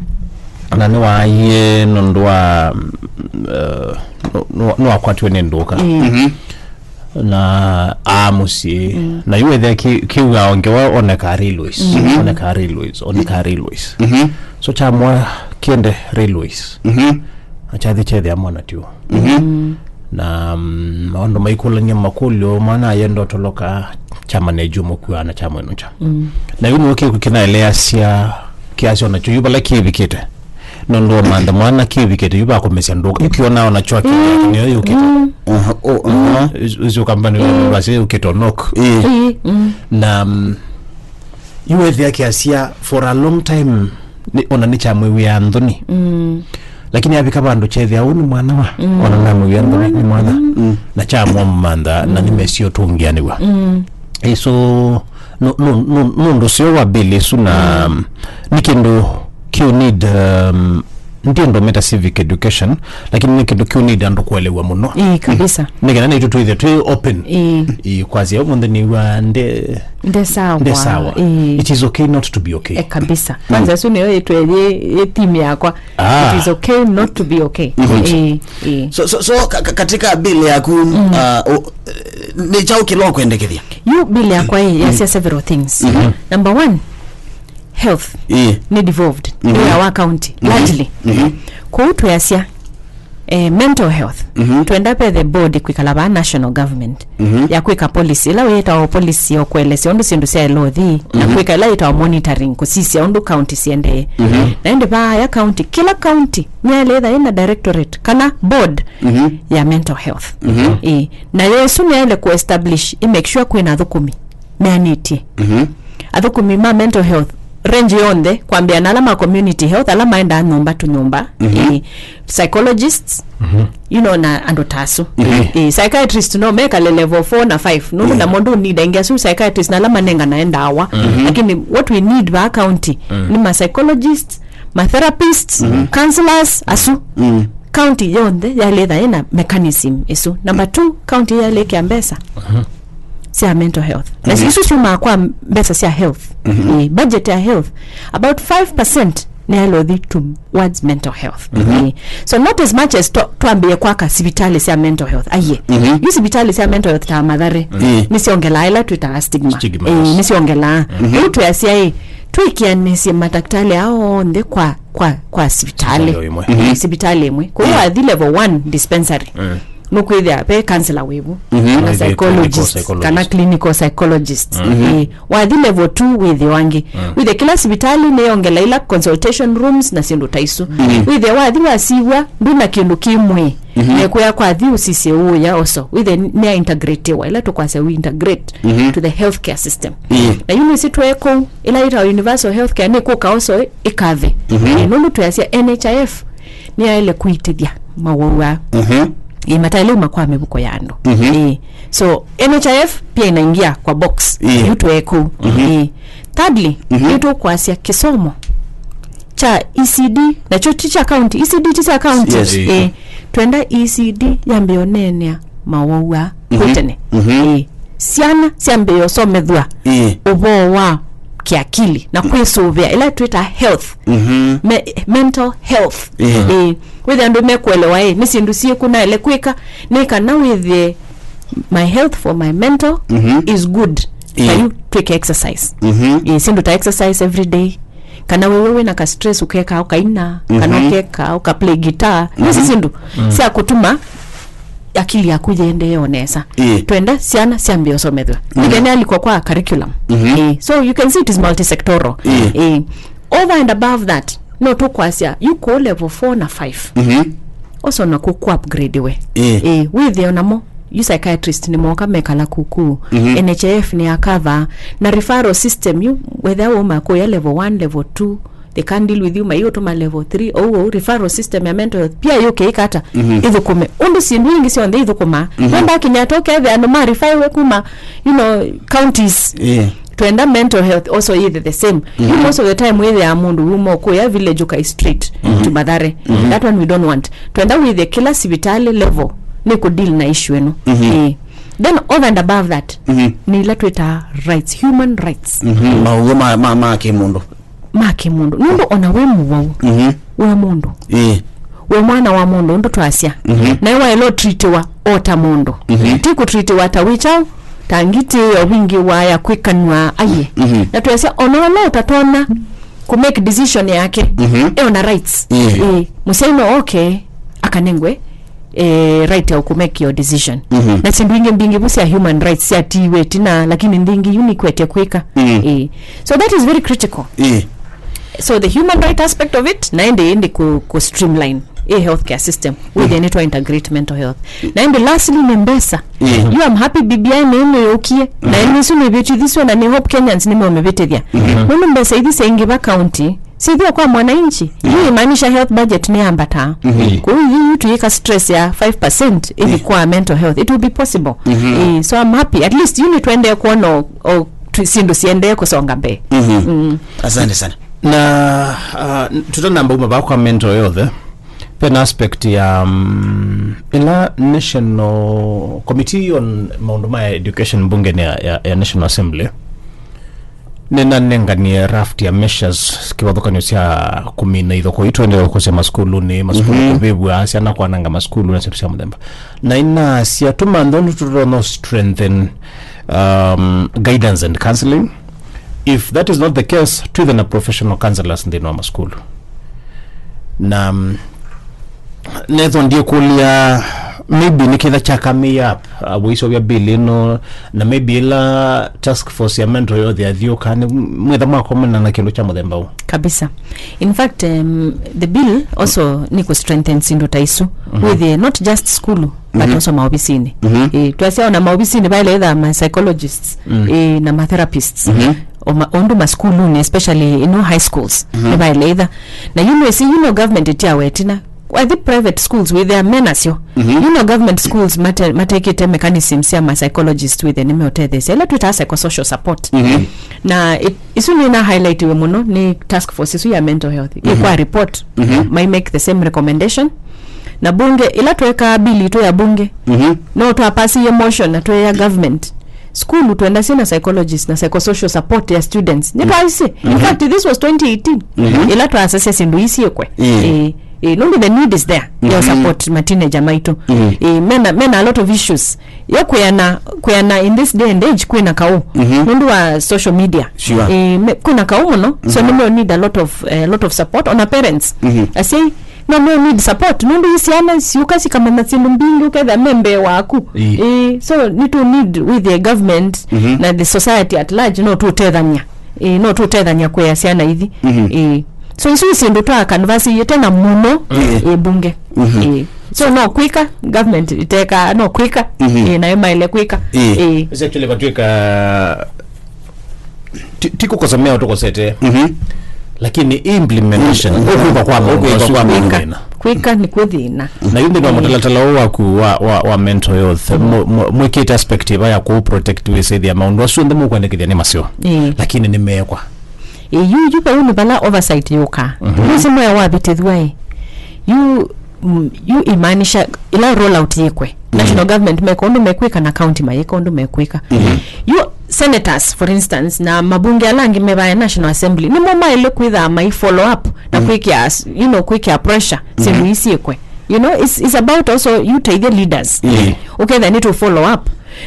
Na nĩwaaie nũndũ wa, mm, eh, nũ-, nũ-, nĩwakwatiwe nĩ ndũka. Mm. Mhm. Na aa mũsyĩ. Mm. Na yu ethĩa ki-, kiuga ongewa onekaa railways. Mhm. Onekaa railways. Onekaa railways. Mhm. So kyamwa kĩende railways. Mhm. Na kyathi kyethĩa mwana tiũ. Mhm. Na, mm, maũndũ maikũlany'a makũlyo, mwana ayenda ũtoloka, kyama neju mũkua na kyamwenũkya. Mm. Na yu nĩwe kĩkw'ũ kĩnaeleasya kĩasyo nakyo yu vala kĩvikĩte. Nũndũ ũmantha mwana kĩvikĩte yu vakũmesya ndũka. Yu kĩonaa nakyo akĩnĩo yũkĩte. Mm. Aha, o, aha. Ĩsu, ĩsu kambani nũndũ asya yũkĩte onok. Ĩĩ. Ĩĩ, mm. Na, mm, yu ethĩa kĩasya for a long time, nĩ, ona nĩkyamwĩw'ĩa nthoni. Mm. Lakini avika vandũ kyethĩa ũũ nĩ mwana wa, Mm. ona namwĩw'ĩa nthoni nĩ mwana. Mm. Na kyamwa mũmantha, na nĩmesio tũngĩanĩw'a. Mm. Ĩĩ, so, nũ-, nũ-, nũ-, nũndũ ũseo wa bill ĩsu na, mm, nĩ kĩndũ kĩu need, um, ndiendo meta civic education, lakini nĩ kĩndũ kĩu need andũ kũelewa mũno. Ĩĩ, kabisa. Nĩkenda naitũ twĩthĩe twĩ open. Ĩĩ. Ĩĩ, kwasya ũmũnthĩ nĩw'a nde-, Nde sawa. Nde sawa. Ĩĩ. It is okay not to be okay. Eh, kabisa. Kwanza, ĩsu nĩyo ĩtwe yĩ, yĩ theme yakwa. Ah. It is okay not to be okay. Mhm. Ĩĩ, ĩĩ. So, so, so, ka-, ka-, katika bill yaku, uh, o-, eh, nĩ kyaũ kĩla ũkwendekethya? Yu bill yakwa ĩ, yasya several things. Mhm. Number one, health Ĩĩ. nĩ devolved. Mhm. Nĩ wĩa wa county, Mhm. largely. Mhm. Kwoou twĩasya, eh, mental health. Mhm. Twenda ve the body kwĩkala vaa national government Mhm. ya kwĩka policy. Ĩla wĩtawa policy ya kũelesya ũndũ syĩndũ syaĩle ũthi, na Mhm. kwĩka ĩla yĩtawa monitoring, kũsisya ũndũ county siendee. Mhm. Na ĩndĩ vaa ya county, kĩla county nĩyaĩle ĩtha ĩna directorate kana board Mhm. ya mental health. Mhm. Ĩĩ. Na yo ĩsu nĩyaĩle kũ establish, ĩ make sure kwĩna athũkũmi meanĩtye. Mhm. Athũkũmi ma mental health, range yonthe, kwambĩa na ala ma community health, ala maendaa nyũmba tu nyũmba, Mhm. eh, psychologists, Mhm. you know, na andũ ta asu. Mhm. Eh, psychiatrist no mekale level four na five. Nũndũ Yeah. namo ndũnida ingi asu psychiatrist na ala manenganae ndawa. Mhm. Lakini what we need vaa county Mm. nĩ ma psychologists, ma therapists, Mhm. counselors, asu. Mm. County yonthe yaĩle ĩtha ĩna mechanism ĩsu. Number two, county yaĩle ĩkĩa mbesa Mhm. sya mental health. Na Mhm. isu syumaa kwa mbesa sya health. Mhm. Eh, budget ya health, about five percent nĩyaĩle ũthi towards mental health. Eh, so not as much as twa- twambĩe kwaka sivitalĩ sya mental health. Aiye. Yu sivitalĩ sya mental health ta Mathare, nĩsyongelaa ĩla twĩtaa stigma. Stigma, eh, yes. Nĩsyongelaa. Yu twĩasya ĩ, twĩkĩanĩsye matakĩtalĩ aa onthe kwa, kwa, kwa sivitalĩ. Sivitalĩ ĩmwe. Eh, sivitalĩ ĩmwe. Kwoou wathi level one dispensary, nũkwĩthĩa ve counselor wĩvu, kana wĩthĩe clinical psychologist, psychologist, kana clinical psychologist. Eh, wathi level two wĩthĩo angĩ. Wĩthĩe kĩla sivitalĩ nĩyongela ila consultation rooms na syĩndũ ta isu. Wĩthĩe wathi wasiw'a nduna kĩndũ kĩ mwĩĩ, nekwĩa kwathi ũsisye ũũya oso. Wĩthĩe nĩa integratiwa, ila tũkwasya we integrate to the healthcare system. Na yu nĩsĩ twee kũu, ĩla yĩtawa universal healthcare nĩkũka oso ĩkathe. Eh, nũndũ twĩasya N H I F nĩyaĩle kũitĩthya mawau aa. Ĩ, mataĩle uma kwa mĩvuko ya andũ. Ĩ, so N H I F pia inaingia kwa box. Yu twee kũu. Ĩ, thirdly, nĩtũkwasya kĩsomo kya E C D, nakyo ti kya county. E C D ti kya county. Yes. Ĩ, twenda E C D yambĩe ũneenea mawau aa kwĩ tene. Ĩ, syana syambĩe ũsomethw'a ũvoo wa kĩakili na kwĩsũvĩa, ĩla twĩtaa health, me- mental health. Ĩ, wĩthĩa andũ mekũelewa ĩ, nĩ syĩndũ syĩkũ naĩle kwĩka, nĩ kana wĩthĩe my health for my mental is good. Ta yu twĩke exercise. Ĩ, syĩndũ ta exercise every day, kana wĩw'e wĩna ka stress ũkekaa ũkaina, kana ũkekaa ũkaplay guitar. Nĩsĩ syĩndũ sya kũtuma akili yaku yĩendee o nesa. Ĩĩ. Twenda syana syambĩe ũsomethw'a. Nĩkĩ nĩalikwa kwa curriculum. Ĩĩ. So you can see it is multisectoral. Ĩĩ. Over and above that, no tũkwasya yu kũu level four na five. Oso na kũ upgrade we. Ĩĩ. Ĩĩ, wĩthĩe namo yu psychiatrist nĩmoka mekala kuku. N H I F nĩ akava na referral system yu, wethĩa wauma kũya level one, level two, they can't deal with you, maiũtũma level three, ou ou referral system ya mental health pia yũke ĩkata ĩthũkũme ũndũ syĩndũ ingĩ syonthe ithũkũmaa. No ndakinya to kethe andũ ma refer we kuma, you know, counties. Twenda mental health also yĩthe the same. You most of the time wĩthĩaa mũndũ wuma kũya village ũkai straight to Mathare. That one we don't want. Twenda wĩthĩe kĩla sivitalĩ level nĩ kũ deal na issue ĩno. Ĩĩ. Then over and above that, nĩ ila twĩtaa rights, human rights. Maũw'o ma, ma, ma kĩmũndũ. Ma kĩmũndũ. Nũndũ ona wĩ mũwau, wĩ mũndũ. Ĩĩ. Wĩ mwana wa mũndũ, ũndũ twasya. Nawe waĩle ũtritiwa o ta mũndũ. Ti kũtritiwa ta wĩ kyaũ, ta ngitĩ, o vingi waya kwĩkanw'a aiye. Na twasya, ona ũla ũtatonya kũ make decision yake, e ona rights. Ĩĩ. Ĩĩ. Mũsyai no oke, akanengwe eh, right ya kũ make your decision. Na syĩndũ ingĩ mbingĩ vu sya human rights syatiiwe ĩtina, lakini nthĩ ingĩ yu nikwetye kwĩka. Eh, so that is very critical. So the human right aspect of it, na ĩndĩ ĩndĩ kũ, kũ streamline ĩ healthcare system wĩthĩe nĩtwa integrate mental health. Na ĩndĩ lastly nĩ mbesa. Yu I'm happy B B I nĩ nĩyũkie, na ĩndĩ ĩsu nĩvĩtithiswe na nĩ hope Kenyans nĩmeũmĩvĩtĩthya. Nũndũ mbesa ithi syaingĩva county, sithio kwa mwananchi, yu imaanisha health budget nĩyambataa. Kwoou yu, yu tuyĩka stress ya five percent ithi kwa mental health. It will be possible. Eh, so I'm happy. At least yu nĩtwendee kuona o, o, tu- syĩndũ siendee kusonga mbee. Asante sana. Na uh, tutanamba uma vaa kwa mental health, eh, pena aspect ya um, ila National Committee on maũndũ ma education mbungeni ya, ya, ya National Assembly nĩnanenganie raft ya measures kĩvathũkany'o sya kũmina ithoko itũendee kũsya masukulunĩ, masukulu kũvĩvw'a, syana kwananga masukulu na syĩndũ sya mũthemba. Na inasya tũmanthe ũndũ tũtonya strengthen um, guidance and counseling. If that is not the case, twĩthe na professional counselors nthĩnĩ wa masukulu. Na um, Nethwa ndiĩkũlya, maybe nĩ kĩtha kya coming up, uh, wĩiseũvya bill ĩno, na maybe ĩla task force ya mental health yathiũka, nĩ mwĩtha mwakomana na kĩndũ kya mũthemba ũũ? Kabisa. In fact, um, the bill also nĩ kũ strengthen syĩndũ ta isu. Wĩthĩe not just sukulu, but also maovisinĩ. Eh, twasya ona maovisinĩ vaĩle ĩtha ma psychologists, eh, na ma therapists. O ma- ũndũ masukulunĩ, especially ino high schools, nĩvaĩle ĩtha. Na yu nĩsĩ, yu no government ĩtiawa ĩtina. Wathi private schools wĩthĩa me nasyo. Yu no government schools mate- matekĩte mechanisms sya ma psychologist wĩthĩa nĩmeũtetheesya, ĩla twĩtaa psychosocial support. Na it- isu nĩna highlightiwe mũno nĩ task force isu ya mental health. Ĩkwa report, mai make the same recommendation. Na bunge, ĩla twekaa bill itũ ya bunge, no twapasiie motion na tweea government, sukulu twenda syĩna psychologist na psychosocial support ya students. Nĩtwaisye. In fact, this was twenty eighteen. Ĩla twasasya syĩndũ ii syĩkwe. Ĩĩ. Ĩĩ, ĩĩ, nũndũ the need is there. Ya support ma teenager maitũ. Ĩĩ, mena, mena a lot of issues. Yo kwĩana, kwĩana in this day and age kwĩna kaũ. Nũndũ wa social media. Sure. Ĩĩ, me, kwĩna kaũ mũno. So nĩ me need a lot of, eh, lot of support. Ona parents. Asyai, no me need support. Nũndũ ii syana siũka sikamanya syĩndũ mbingĩ ũkethĩa me mbee waku. Ĩĩ. Ĩĩ, so nĩ tũ need with the government na the society at large no tũtethany'a. Ĩĩ, no tũtethany'a kũea syana ithi. Ĩĩ. So isu nĩ syĩndũ twa canvassĩie tena mũno. Ĩĩ. Ĩĩ, bunge. Ĩĩ. So no kwĩka, government ĩteka, no kwĩka. Ĩĩ, nayo maĩle kwĩka. Ĩĩ. Ĩĩ. It's actually vatwĩka ti, ti kũkosa mĩao tũkosete. Lakini implementation, ũkwĩka kwa maũndũ asu kwĩna. Kwĩka nĩkw'o thĩna. Na yu nthĩnĩ wa mũtalatala ũũ waku wa, wa, wa mental health, mũ-, mũ-, mwĩkĩte aspect ĩva ya kũ protect wĩsĩthĩa maũndũ asu onthe mũkwendekethya nĩ maseo? Ĩĩ. Lakini nĩmeekwa. Ĩĩ, yu, yu vau nĩ vala oversight yũkaa. Nĩsĩ mwea wavĩtĩthw'a ĩ. Yu, mm, yu imaanisha ĩla roll out yĩkwe. National government meka ũndũ mekwĩka na county mayĩka ũndũ mekwĩka. Yu senators, for instance, na mabunge ala angĩ me vaya National Assembly, nĩmo maĩle kwĩthaa mai follow up na kwĩkĩa, you know, kwĩkĩa pressure syĩndũ ii syĩkwe. You know, it's, it's about also you teithye leaders. Ũkethĩa nĩ tũ follow up.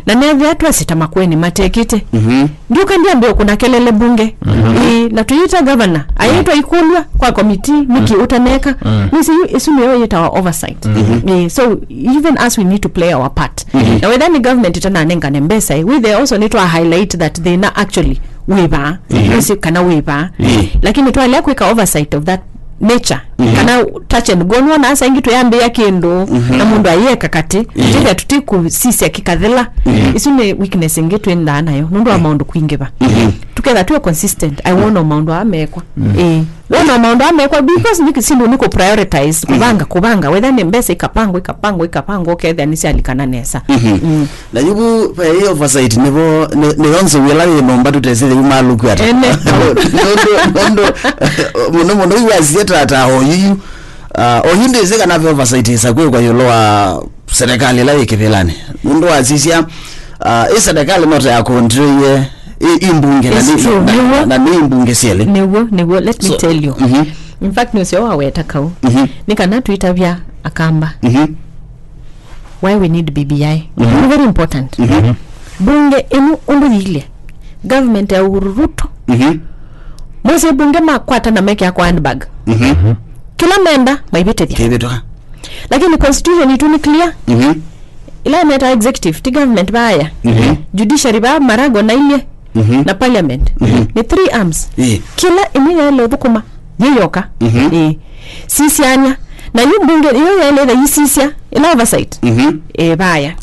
Na nethĩa twasĩ ta makwene matekĩte. Ndiũka ndiambĩe kũna kelele bunge. Ĩĩ, na tũyĩta governor. Ayĩtwa ikũlw'a kwa committee, nĩkĩ ũtaneka? Nĩsĩ yu, ĩsu nĩyo yĩtawa oversight. Ĩĩ, so even us we need to play our part. Na whether nĩ government ĩtananengane mbesa, ĩ, wĩthĩe also nĩ twa highlight that thĩna actually wĩ vaa. Nĩsĩ kana wĩ vaa. Lakini twalea kwĩka oversight of that nature. Kana touch and go, nĩwona asa ingĩ twĩambĩĩa kĩndũ, na mũndũ ayĩeka katĩ, tĩthĩa tũtikũsisya kĩkathela. Isu nĩ weakness ĩngĩ twĩndaa nayo, nũndũ wa maũndũ kwingĩva. Tũketha twĩ consistent, ai wona maũndũ aa mekwa. Ĩĩ. Wona maũndũ aa mekwa, because nĩ kĩsindũ nĩ kũ prioritize, kũvanga, kũvanga, whether nĩ mbesa ikapangwa, ikapangwa, ikapangwa, ũkethĩa nĩsyalikana nesa. Mm. Na yu vu, ve ĩ oversight nĩvo, nĩ, nĩ yonse wĩla wĩ nomba tũtesĩthya yu malũku ata. Ene. Nũndũ, nũndũ, mũno mũno yu wasie tata oyu yu. Ah, oyu ndĩsĩ kana ve oversight ĩsa kwĩkwa ĩũlũ wa serikali ĩla yĩ kĩvĩlanĩ. Nũndũ wasisya, ah, ĩ serikali no ta ya control ye, ĩ, ĩ mbunge na nĩ, na, na nĩ mbunge syelĩ. Nĩw'o, nĩw'o, let me tell you. In fact, nĩ ũseo waweta kau. Nĩ kana twĩtavya Akamba. Why we need B B I. Nĩ very important. Bunge ĩno ũndũ yĩilye. Government ya Uhuru Ruto. Mwĩsĩ bunge makwatana mekĩa kwa handbag. Kĩla menda maivĩtĩthya. Kĩvĩtũka. Lakini constitution itũ nĩ clear. Ila meta executive, ti government vaya. Judiciary va Marago na ilye. Na parliament. Nĩ three arms. Kĩla ĩmwe yaĩle ũthũkũma. Yĩ yoka. Ĩĩ. Sisyany'a. Na yu mbunge ĩyo yaĩle yĩsisya ĩla oversight. Ĩĩ, vaya.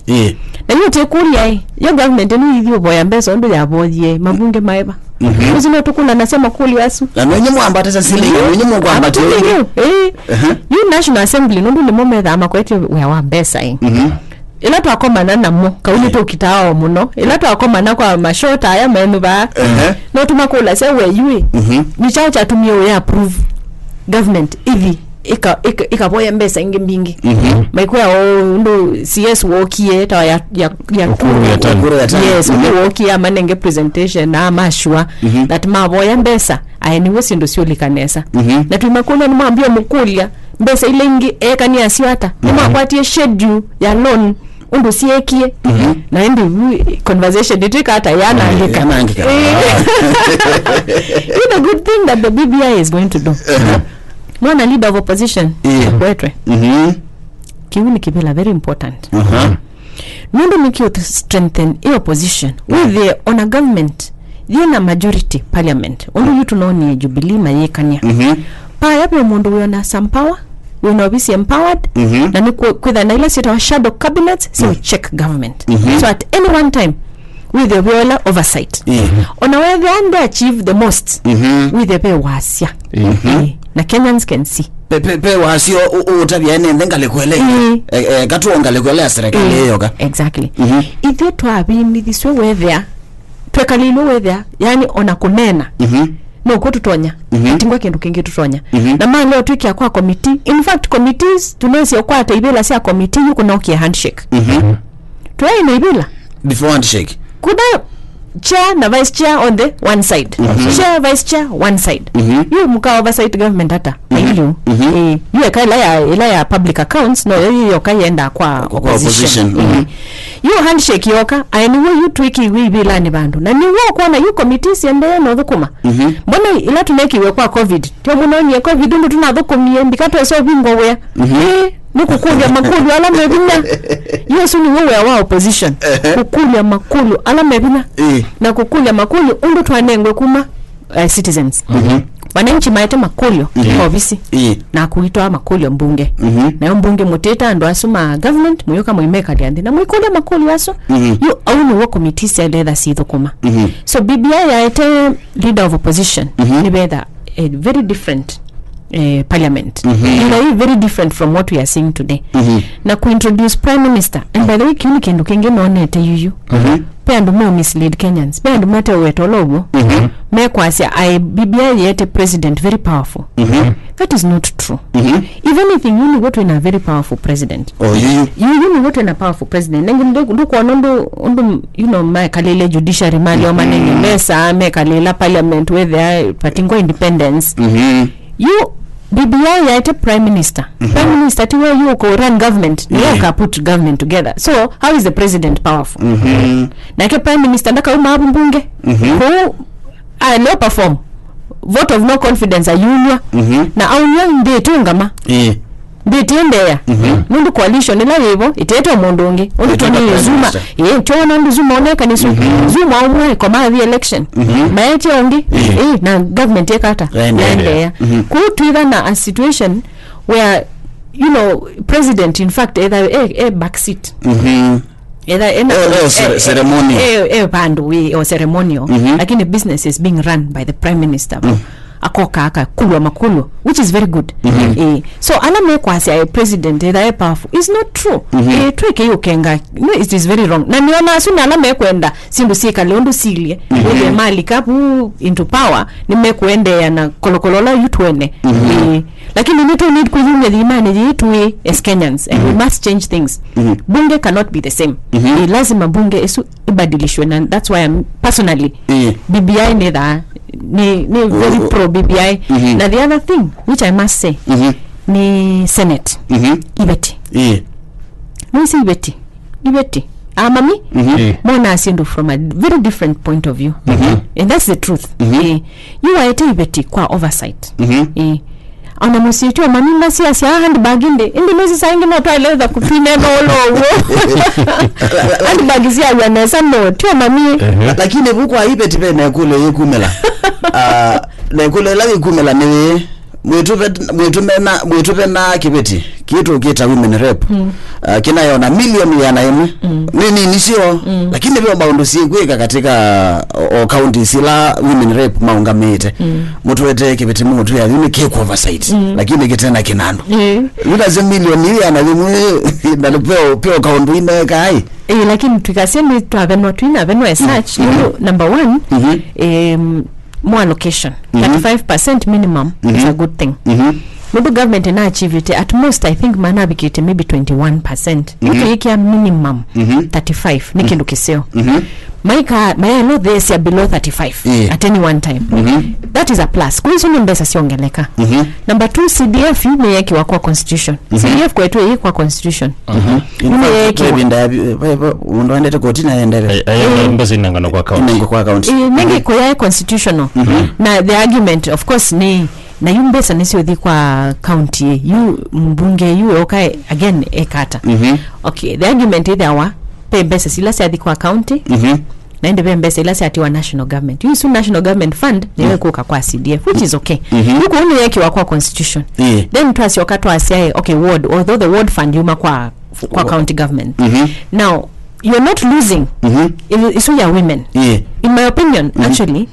Na yu tĩkũlya ĩ, yo government ĩno yĩthi ũvoya mbesa ũndũ yavoyie mabunge maeva. Ũsu no tũkũlanasya makũlyo asu. Na nonye mwambatasya sili, na nonye mũkwambatĩo. Ĩĩ. Yu National Assembly nũndũ nĩmo methaa makwetye wĩa wa mbesa ĩ. Ĩla twakomana namo, kau nĩtũkitaa o mũno. Ĩla twakomana kwa mashota aya menũ vaa, no tũmakũlasya we yu ĩ, nĩ kyaũ kyatumie ũya approve government ĩthi ĩka- ĩka- ĩkavoya mbesa ingĩ mbingĩ? Maikwĩa o ũndũ C S wokie, ta ya, ya, ya Uhuru ya tano. Uhuru ya tano. Yes, Uhuru wokie amanenge presentation na amasure that mavoya mbesa, aye nĩw'o syĩndũ syũlĩka nesa. Na tũimakũlya nĩmwambie mũkũlya, mbesa ila ingĩ eekanie asyo ata? Nĩmakwatie schedule ya loan ũndũ syeekie. Na ĩndĩ vu conversation ĩtwĩka ata yanangĩka. Yanangĩka. Eh. It's a good thing that the B B I is going to do. Mwana leader of opposition akwetwe. Kĩu nĩ kĩvĩla very important. Nũndũ nĩkĩũ strengthen ĩ opposition. Wĩthĩe ona government yĩna majority parliament. Ũndũ yu tũnonie Jubilee mayĩkany'a. Paya ve mũndũ wĩona some power, wĩna ovisi empowered, na nĩ kwĩ- kwĩtha na ila syĩtawa shadow cabinets, syo check government. So at any one time, wĩthĩe ũvyoela oversight. Ona wethĩa nde achieve the most, wĩthĩe ve wasya. Eh, na Kenyans can see. Pe, pe, pe wasyo ũ- ũ- ũtavya ene nthe ngalĩko ĩla ĩngĩ. Eh, eh, katuo ngalĩko ĩla ya serikali ĩyoka. Exactly. Ithyĩ twavinithisw'e wethĩa, twekalilwe wethĩa, yani ona kũneena. No kw'o tũtonya. Tingwa kĩndũ kĩngĩ tũtonya. Na maleo twĩkĩa kwa committee. In fact, committees, tũnesi ũkwata ivĩla sya committee, yu kũnokie handshake. Tũyaĩ na ivĩla. Before handshake. Kutha chair na vice chair on the one side. Mhm. Chair, vice chair, one side. Mhm. Yu mũka oversight government ata? Mhm. Ailu. Mhm. Eh, yu eka ila ya, ila ya public accounts, no yo yu yoka yenda kwa Kwa opposition. opposition. Mhm. Mhm. Yu handshake yoka, aĩ nĩw'o yu twĩkĩiwe ivilani vandu. Na nĩw'o ũkwona yu committee siendee no thũkũma. Mhm. Mbona ila tũnekiwe kwa covid? Tyo mũnonie covid, ũndũ tũnathũkũmie, mbika twesa ũvingwa wĩa. Mhm. Eh, nĩ kũkũlya makũlyo ala me vinya. Yu ũsu nĩw'o wĩa wa opposition. Ehe. Kũkũlya makũlyo ala me vinya. Eh. Na kũkũlya makũlyo ũndũ twanengwe kuma, eh, citizens. Mhm. Wananchi maete makũlyo Mhm. kwa ovisi. Eh. Na kũitwaa makũlyo mbunge. Mhm. Nayo mbunge mũtĩta andũ asu ma government, mũyũka mũimekalya nthĩ. Na mũikũlya makũlyo asu. Mhm. Yu au nĩw'o committee syaletha sithũkũma. Mhm. So B B I yaete leader of opposition, Mhm. nĩvetha a very different, eh, parliament. Mhm. Ila ĩ very different from what we are seeing today. Mhm. Na kuintroduce prime minister. And by the way, kĩu nĩ kĩndũ kĩngĩ nonete yuyu. Mhm. Pe andũ me mislead Kenyans. Pe andũ mate weta ũla ũw'o. Mhm. Mekwasya aĩ B B I yete president very powerful. Mhm. That is not true. Mhm. If anything, yu nĩw'o twĩna very powerful president. Oh, yuyu. Yu, yu nĩw'o twĩna powerful president. Nengi ndũ-, ndũkwona ũndũ, ũndũ, you know, mekalĩle judiciary, malio manenge mbesa, mekalĩla parliament, wethĩa patingwa independence. Mhm. Yu B B I yaete prime minister. Mhm. Prime minister tiwe yu ko run government, ni Yeah. ka put government together. So, how is the president powerful? Mhm. Nake prime minister ndakauma avu mbunge. Mhm. Kũu, a, no perform. Vote of no confidence ayunywa. Mhm. Na aunywa ndĩtũngama. Eh. Ndĩtĩendeea. Mhm. Nũndũ coalition ĩla yĩvo ĩtetwe mũndũ ũngĩ. Ũndũ Ĩtetwe Tony prime Zuma. Minister. Ĩĩ, tyo nũndũ Zuma oneka nĩ Zuma. Mhm. Zuma ũmwe komathi election. Mhm. Maetye ũngĩ. Mhm. Ĩĩ, na government ĩkata. Yaendeea. Yaendeea. Mhm. Kũu twĩtha na a situation where, you know, president, in fact, either a, a backseat. Mhm. Etha ena Eh, eh, cere-, eh, ceremony. Eh, eh, vandu wi o ceremonial, Mhm. lakini business is being run by the prime minister. Mm. Akoka akakulwa makulwa, which is very good. Mhm. Eh, so ala mekwasya eh, president etha e powerful is not true. Mhm. Eh, tweke yo kenga, no, it is very wrong. Na niona asu na ala mekwenda sindu sikale undu silie, Mhm. wethe malika vu into power, ni mekuendeea na kolokolo la yutwene. Mhm. Eh, lakini ni tu need kuyumya thimani yi tui as Kenyans and we Mhm. must change things. Mhm. Bunge cannot be the same. Mhm. Ni lazima bunge isu ibadilishwe, na that's why I'm personally Yeah. B B I ni tha ni, ni very Oh, oh. pro B B I. Mhm. Na the other thing which I must say Mhm. ni Senate. Mhm. Iveti. Yeah. Nisi iveti. Iveti. Amami Mhm. Yeah. mona sindu from a very different point of view. Mhm. And that's the truth. Mhm. Eh, yu waete iveti kwa oversight. Mhm. Eh, ona mũsyĩ tyo mami masiasya handbag indi, indi nũsĩ saa ingĩ no twaĩle ĩtha kũtwinena ũlo ũw'o. Handbag syaw'a nesa no tyo mami. Ehe. Lakini vu kwa iveti ve nekũlyo yĩkumĩla. Ah, nekũlyo ĩla yĩkumĩla nĩ yĩĩ, mwĩtũve-, mwĩtũmena, mwĩtũvena kĩveti kĩtũ kĩta women rep. Mm. Ah, kĩnayona milioni ĩana ĩmwe. Mm. Nĩ nini syo, Mm. lakini ve maũndũ syĩkwĩka katika o, o counties ila women rep maũngamĩte. Mm. Mũtũetee kĩveti mũtwĩa yu nĩ kĩkũ oversight, Mm. lakini kĩtena kĩnandũ. Eh. Yu nasyo milioni ĩana ĩmwe, na peo, peo kaũndũ inekai. Eh, lakini twikasye nĩ twavenwa twinavenwa as such, Mm. nũndũ number one, Mhm. em, more allocation. Mhm. Thirty-five percent minimum is a Mhm. good thing. Mhm. Nũndũ government ĩna achievĩte at most, I think, manavikĩte maybe twenty-one percent. Mhm. Nĩtũyĩkĩa minimum Mhm. thirty-five, nĩ Mhm. kĩndũ kĩseo. Mhm. Maika, mayaĩlotheesya below thirty-five Yeah. at any one time. Mhm. That is a plus. Kwa isu nĩ mbesa syongeleka. Mhm. Number two, C D F yu nĩyekiwa kwa constitution. Mhm. C D F kwetu ĩyĩ kwa constitution. Mhm. In fact, Nĩyekiwa. Kwa ĩvinda ya vi-, va-, va-, mũndũ aendete koti na aendete. Ai-, ai-, Eh. mbesa inengano kwa county. Inengwa kwa county. Eh, nengi Mhm. kuyae constitutional. Mhm. Na the argument, of course, ni, na yu mbesa nĩsyo thi kwa county, yu mbunge, yu oka again ekata. Mhm. Okay, the argument ĩthĩawa, pe mbesa sila syathi kwa county, Mhm. na indi ve mbesa ila syatiwa national government. Yu isu national government fund nĩyo Mm. ĩkũka kwa C D F, which is okay. Mhm. Yu kũu nĩyekiwa kwa constitution. Yeah. Then twasyoka twasyae, okay, ward, although the ward fund yuma kwa, kwa Wa- county government. Mhm. Now, you're not losing Mhm. i-, isu ya women. Yeah. In my opinion, Mhm. actually,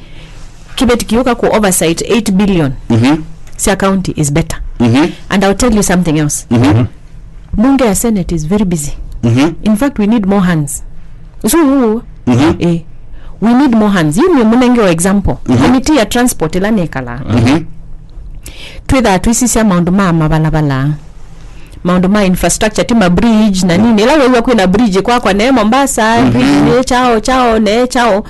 kĩveti kĩũka ku oversight eight billion Mhm. sya county is better. Mhm. And I'll tell you something else. Mhm. Bunge ya Senate is very busy. Mhm. In fact, we need more hands. So, Mhm. eh, we need more hands. Yu nĩ mũnenge wa example. Mhm. Committee ya transport ĩla nĩkalaa. Mhm. Twĩthaa tũisisya maũndũ ma mavalavalanĩ. Maũndũ ma infrastructure, ti ma bridge na nini. Ĩla wĩw'a kwĩna bridge kwakwa ne Mombasa, bridge ne chao, chao ne chao.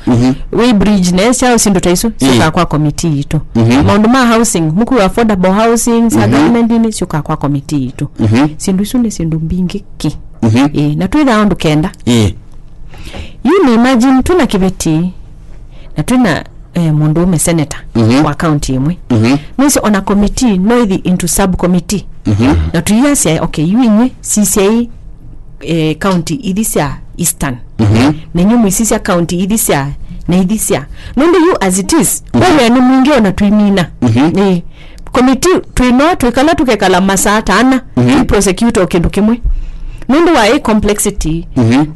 Wĩ bridge ne chao, syĩndũ ta isu syũkaa kwa committee itũ. Maũndũ ma housing, mũkũ wa affordable housing, sa government-inĩ, syũkaa kwa committee itũ. Syĩndũ isu nĩ syĩndũ mbingĩ ki. Ĩĩ, na twĩthaa ũndũ kenda. Ĩĩ. Yu nĩ imagine twĩna Kĩveti, na twĩna eh, mũndũũme seneta wa county ĩmwe. Nĩsĩ ona committee no ithi into subcommittee. Na tũiasya, okay, yu inywe sisyai, eh, county ithi sya Eastern. Na inywe mũisisya county ithi sya, na ithi sya. Nũndũ yu as it is, wĩa nĩ mwingĩ ona twĩmina. Ĩĩ. Committee twĩno twĩkala tũkekala masaa tana, tũ prosecute o kĩndũ kĩmwe. Nũndũ wa ĩ complexity,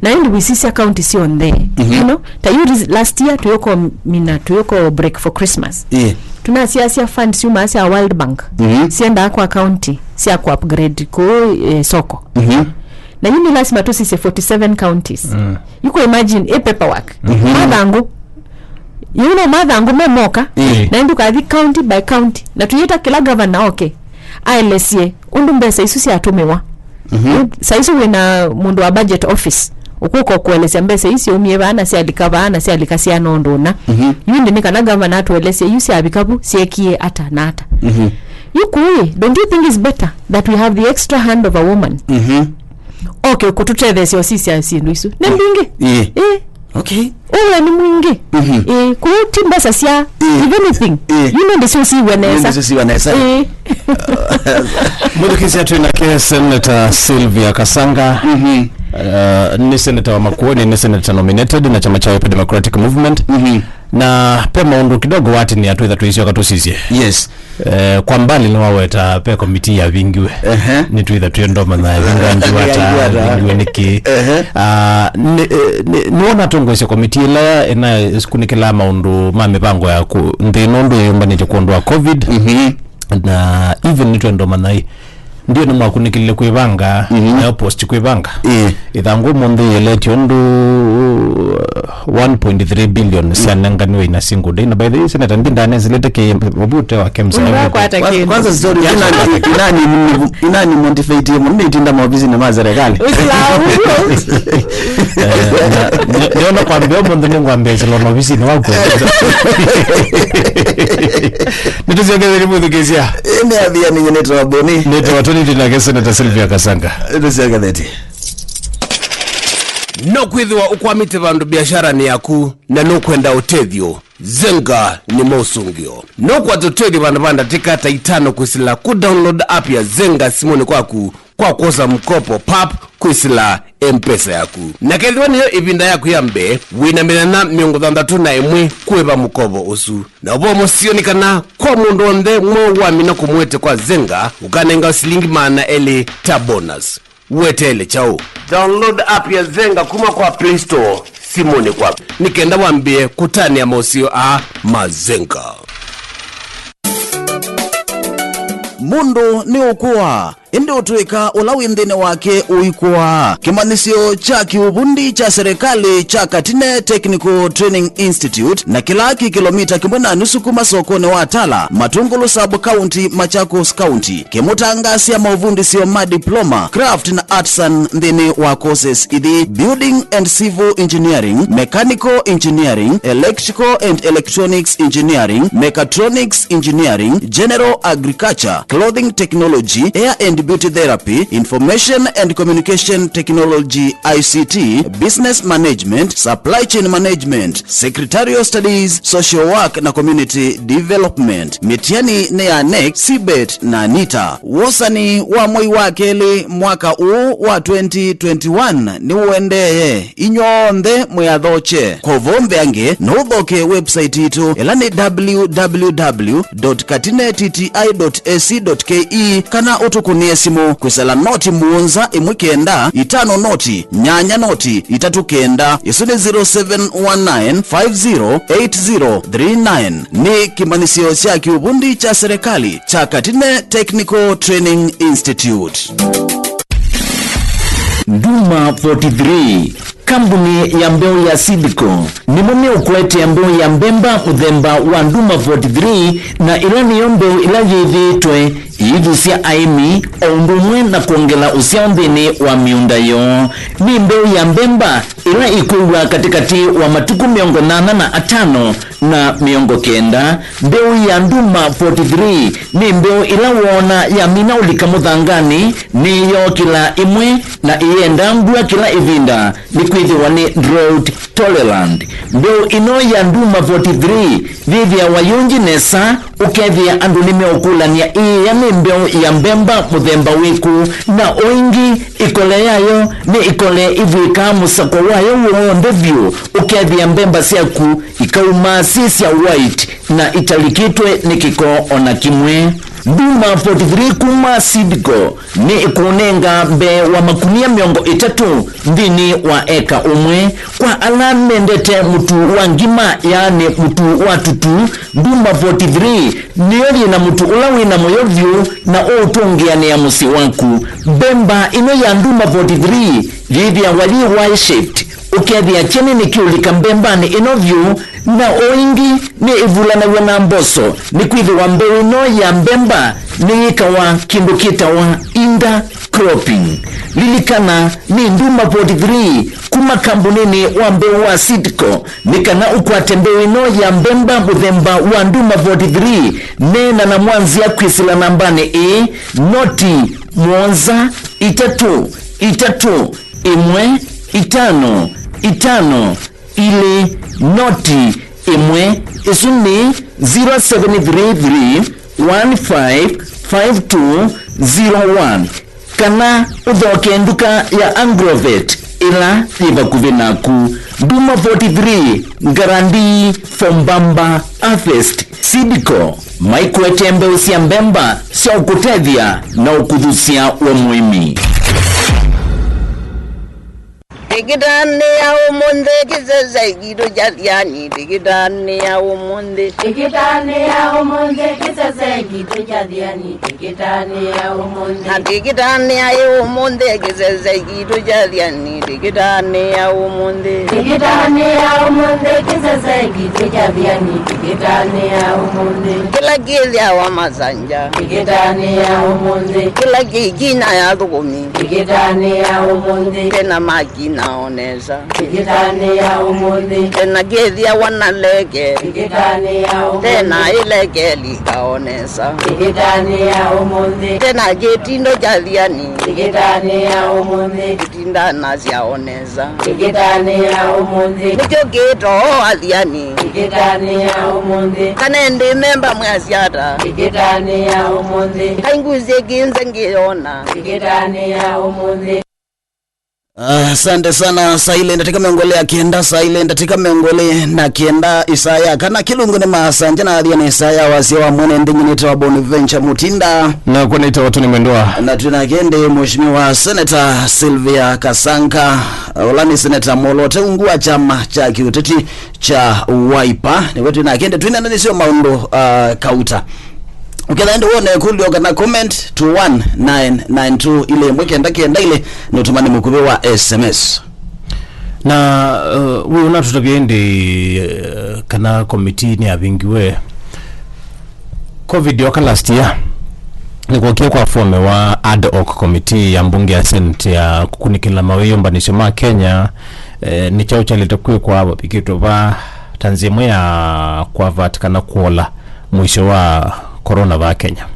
na ĩndĩ wĩsisya county syonthe. You know, ta yu ris-, last year, tũyũkomina, tũyũko break for Christmas. Ĩĩ. Tũnasiasya funds syumaa sya World Bank. Siendaa kwa county, sya ku upgrade kũu, eh, soko. Na yu nĩ lasima tũsisye forty seven counties. You could imagine, ĩ paperwork. Mathangũ. Yu no mathangũ me moka, na ĩndĩ ũkathi county by county. Na tũyĩta kĩla governor oke, aelesye ũndũ mbesa isu syatũmĩwa. Saa isu wĩna mũndũ wa budget office, ũkũka kũelesya mbesa isu syaumie vaa na syalika vaa na syalika syana ũndũ ũna. Yu ĩndĩ nĩ kana governor atũelesye yu syavika vu, syekie ata na ata. Yu kũĩ, don't you think it's better that we have the extra hand of a woman? Okay, kũtũtetheesya ũsisya syĩndũ isu. Nĩ mbingĩ. Ĩĩ. Ĩĩ. Okay. Ũwe nĩ mwingĩ. Ĩĩ, kũu ti mbesa sya, if anything, ĩĩ, yu nĩ ndĩsyo siwe nesa. Nĩ ndĩsyo siwe nesa. Ĩĩ. Mũthukĩsya twĩ nake Senator Sylvia Kasanga. Uh, nĩ senator wa Makueni, nĩ senator nominated na chama cha Wiper Democratic Movement. Na pe maũndũ kidogo watini atwĩtha tũisyoka tũsisye. Yes. Eh, kwa mbali nĩwaweta pe komiti yavingiwe. Ehe. Nĩtwĩtha twĩndomanya yavingangiwa ta yavingiwe nĩkĩ? Ehe. Ah, nĩ, eh, nĩ, nĩwona atongoesya komiti ĩla ĩnakunĩkĩlaa maũndũ ma mĩvango ya kũ, nthĩ nũndũ yĩũmbanĩtye kwondũ wa covid. Na even nĩtwendomanya ĩ, ndio nĩmwakunĩkĩlile kwĩvanga, nayo post kwĩvanga. Ĩĩ. Ĩthangũ ũmũnthĩ yĩeletye ũndũ one point three billion syanenganiwe in a single day. Na by the way, Senator, ndindanesilĩte kĩ vavute wa kemsa. Kwanza, kwanza story, inani, inani, inani motivate mũno nĩtinda maovisinĩ ma serikali. Ũsilamu. Eh, na, nĩ-, nĩona kwambia ũmũnthĩ nĩngwambia ĩsĩlo na ovisinĩ waku. Nĩtũsyoketheri mũthukĩsya. Ĩĩ, nĩ athia nĩ nyinĩtwa Boni. Nĩtwa Tony, twĩ nake Senator Sylvia Kasanga. Nĩtũsyoketheti. No kwĩthĩwa ũkwamĩte vandũ biasharanĩ yaku na nũkwenda ũtethyo, Zenga nĩ maũsũngĩo. Nũkwata ũtethyo vandũ va ndatĩka ta itano kwĩsĩla kũ download app ya Zenga simũnĩ kwaku kwa kwosa mkopo pap kwĩsĩla M-Pesa yaku. Na kethĩwa nĩyo ĩvinda yaku ya mbee, wĩna mĩthenya mĩongo thanthatũ na ĩmwe kũĩva mũkovo ũsu. Na ũvoo mũseo nĩ kana kwa mũndũ onthe mweũ wamina kũmũete kwa Zenga, ũkanengawa silingi maana elĩ ta bonus. Weteele kyaũ? Download app ya Zenga kuma kwa Play Store simũnĩ kwaku nĩ kenda wambĩe kũtanĩa maũseo aa ma Zenga. Mũndũ nĩ ũkũaa, ĩndĩ ũtw'ĩka ũla wĩ nthĩnĩ wake ũikũaa. Kĩmanyĩsyo kya kĩũvundi kya serĩkalĩ kya Katine Technical Training Institute, na kĩla kĩ kĩlomita kĩmwe na nusu kuma sokonĩ wa Tala, Matungulu Sub County, Machakos County, kĩmũtangaasya maũvundĩsyo ma diploma, craft na artisan nthĩnĩ wa courses ithi: Building and Civil Engineering, Mechanical Engineering, Electrical and Electronics Engineering, Mechatronics Engineering, General Agriculture, Clothing Technology, Hair and Beauty Therapy, Information and Communication Technology, I C T, Business Management, Supply Chain Management, Secretarial Studies, Social Work na Community Development. Mĩtiani nĩ ya neck, cbet na nita. Wosani wa mwei wa kelĩ mwaka ũũ wa twenty twenty-one nĩũendee. Inyw'onthe mwĩathoche. Kwa ũvoo mbeange, no ũthoke website itũ, ĩla nĩ www dot katine T T I dot A C dot K E, kana ũtũkũnĩe simũ kwĩsĩla noti mũonza ĩmwe kenda itano noti nyanya noti itatũ kenda. Ĩsu nĩ zero seven one nine five zero eight zero three nine. Nĩ kĩmanyĩsyo kya kĩũvundi kya serĩkalĩ kya Katine Technical Training Institute. Nduma forty-three, kambuni ya mbeũ ya Seedco, nĩmo meũkũetea mbeũ ya mbemba mũthemba wa Nduma forty-three, na ĩla nĩyo mbeũ ĩla yĩthĩĩtwe Iithusya aĩmi o ũndũ ũmwe na kwongela ũsyao nthĩnĩ wa mĩũnda yoo. Nĩ mbeũ ya mbemba ĩla ĩkwĩw'a katĩkatĩ wa matukũ mĩongo nyanya na atano na mĩongo kenda. Mbeũ ya Nduma forty-three nĩ mbeũ ĩla woona yamina ũlika mũthanganĩ, nĩyookĩla ĩmwe na ĩyenda mbua kĩla ĩvinda, nĩkwĩthĩwa nĩ drought tolerant. Mbeũ ĩno ya Nduma forty-three yĩthĩawa yũngĩ nesa, ũkethĩa andũ nĩmeũkũlany'a ĩĩa nĩ mbeũ ya mbemba mũthemba wĩkũ, na o ĩngĩ ĩkole yayo nĩ ĩkole ĩvw'ĩkaa mũsakwa wayo w'onthe vyũ, ũkethĩa mbemba syaku ikaumaa syĩ sya white na italikĩtwe nĩ kĩko o na kĩmwe. Nduma forty-three kuma Seedco nĩ ĩkũnenga mbee wa makunia mĩongo ĩtatũ nthĩnĩ wa eka ũmwe. Kwa ala mendete mũtu wa ngima, yaani mũtu wa tutu, Nduma forty-three nĩyo yĩ na mũtu ũla wĩ na mũyo vyũ na ũũtũngĩanĩa mũsyĩ waku. Mbemba ĩno ya Nduma forty-three yĩthĩawa yĩ Y-shaped, ũkethĩa kyeni nĩkĩũlika mbembanĩ ĩno vyũ, na o ĩngĩ nĩ ĩvulanaw'a na mboso, nĩkwĩthĩwa mbeũ ĩno ya mbemba nĩyĩkawa kĩndũ kĩtawa intercropping. Lilikana, nĩ Nduma forty-three kuma kambunĩnĩ wa mbeũ wa Seedco. Nĩ kana ũkwate mbeũ ĩno ya mbemba mũthemba wa Nduma forty-three, neena na mwanzĩa kwĩsĩla nambanĩ ĩĩ, noti mũonza itatũ itatũ ĩmwe itano itano ilĩ noti ĩmwe, ĩsu nĩ zero seven three three one five five two zero one, kana ũthokee nduka ya Agrovet ĩla yĩ vakuvĩ naku. Nduma forty-three, guarantee for mbamba harvest. Seedco maikũetee mbeũ sya mbemba sya ũkũtethya na ũkuthusya we mũĩmi. Tĩkĩtanĩa ũmũnthĩ kĩsese kitũ kya Thiani, tĩkĩtanĩa ũmũnthĩ. Tĩkĩtanĩa ũmũnthĩ kĩsese kitũ kya Thiani, tĩkĩtanĩa ũmũnthĩ. Na tĩkĩtanĩa ĩ ũmũnthĩ kĩsese kitũ kya Thiani, tĩkĩtanĩa ũmũnthĩ. Tĩkĩtanĩa ũmũnthĩ kĩsese kitũ kya Thiani, tĩkĩtanĩa ũmũnthĩ. Kĩla kĩthĩawa Masanja. Tĩkĩtanĩa ũmũnthĩ. Kĩla kĩkina ya thũkũmi. Tĩkĩtanĩa ũmũnthĩ. Tena makina o nesa. Tĩkĩtanĩa ũmũnthĩ. Tena kĩthĩawa na leke. Tĩkĩtanĩa ũmũnthĩ. Tena ĩleke lika o nesa. Tĩkĩtanĩa ũmũnthĩ. Tena kĩtindo kya Thiani. Tĩkĩtanĩa ũmũnthĩ. Kĩtindanasya o nesa. Tĩkĩtanĩa ũmũnthĩ. Nĩkyo kĩtoo Athiani. Tĩkĩtanĩa ũmũnthĩ. Kana ĩndĩ memba mwĩasya ata? Tĩkĩtanĩa ũmũnthĩ. Kaingusye kĩnze ngĩyona. Tĩkĩtanĩa ũmũnthĩ. Ah, asante sana. Saa ile ndatĩka mĩongo ĩlĩ ya kenda, saa ile ndatĩka mĩongo ĩlĩ na kenda, Isaya kana Kĩlungu nĩ Masanja na Athiani, Isaya wasya wa mwene nthĩ nyinĩte wa Bonaventure Mutinda. Na kwa nĩtawa Tony Mwendwa. Na twĩna kĩndĩ Mheshimiwa Senator Sylvia Kasanga, ũla nĩ senator mwolote ungu wa kyama kya kĩũteti kya Wiper. Nĩwe twĩna kĩndĩ twĩnananĩsyo maũndũ, uh, kauta. Ũkethĩa ĩndĩ wona ĩkũlyo kana comment to one nine nine two, ile ĩmwe kenda kenda ile, nĩ ũtũmani mũkuvĩ wa S M S. Na, uh, wĩ ũnatũtavya ĩndĩ, uh, kana komiti nĩyavingiwe. Covid yoka last year, nĩkwokie kwa form wa ad hoc committee ya mbunge ya Senate ya kũkunĩkĩla mawĩyũmbanĩsyo ma Kenya. Eh, nĩ kyaũ kyalĩte kwĩkwa vavikĩtwe va ta nzĩa ĩmwe ya kwavata kana kũola mũisyo wa corona va Kenya.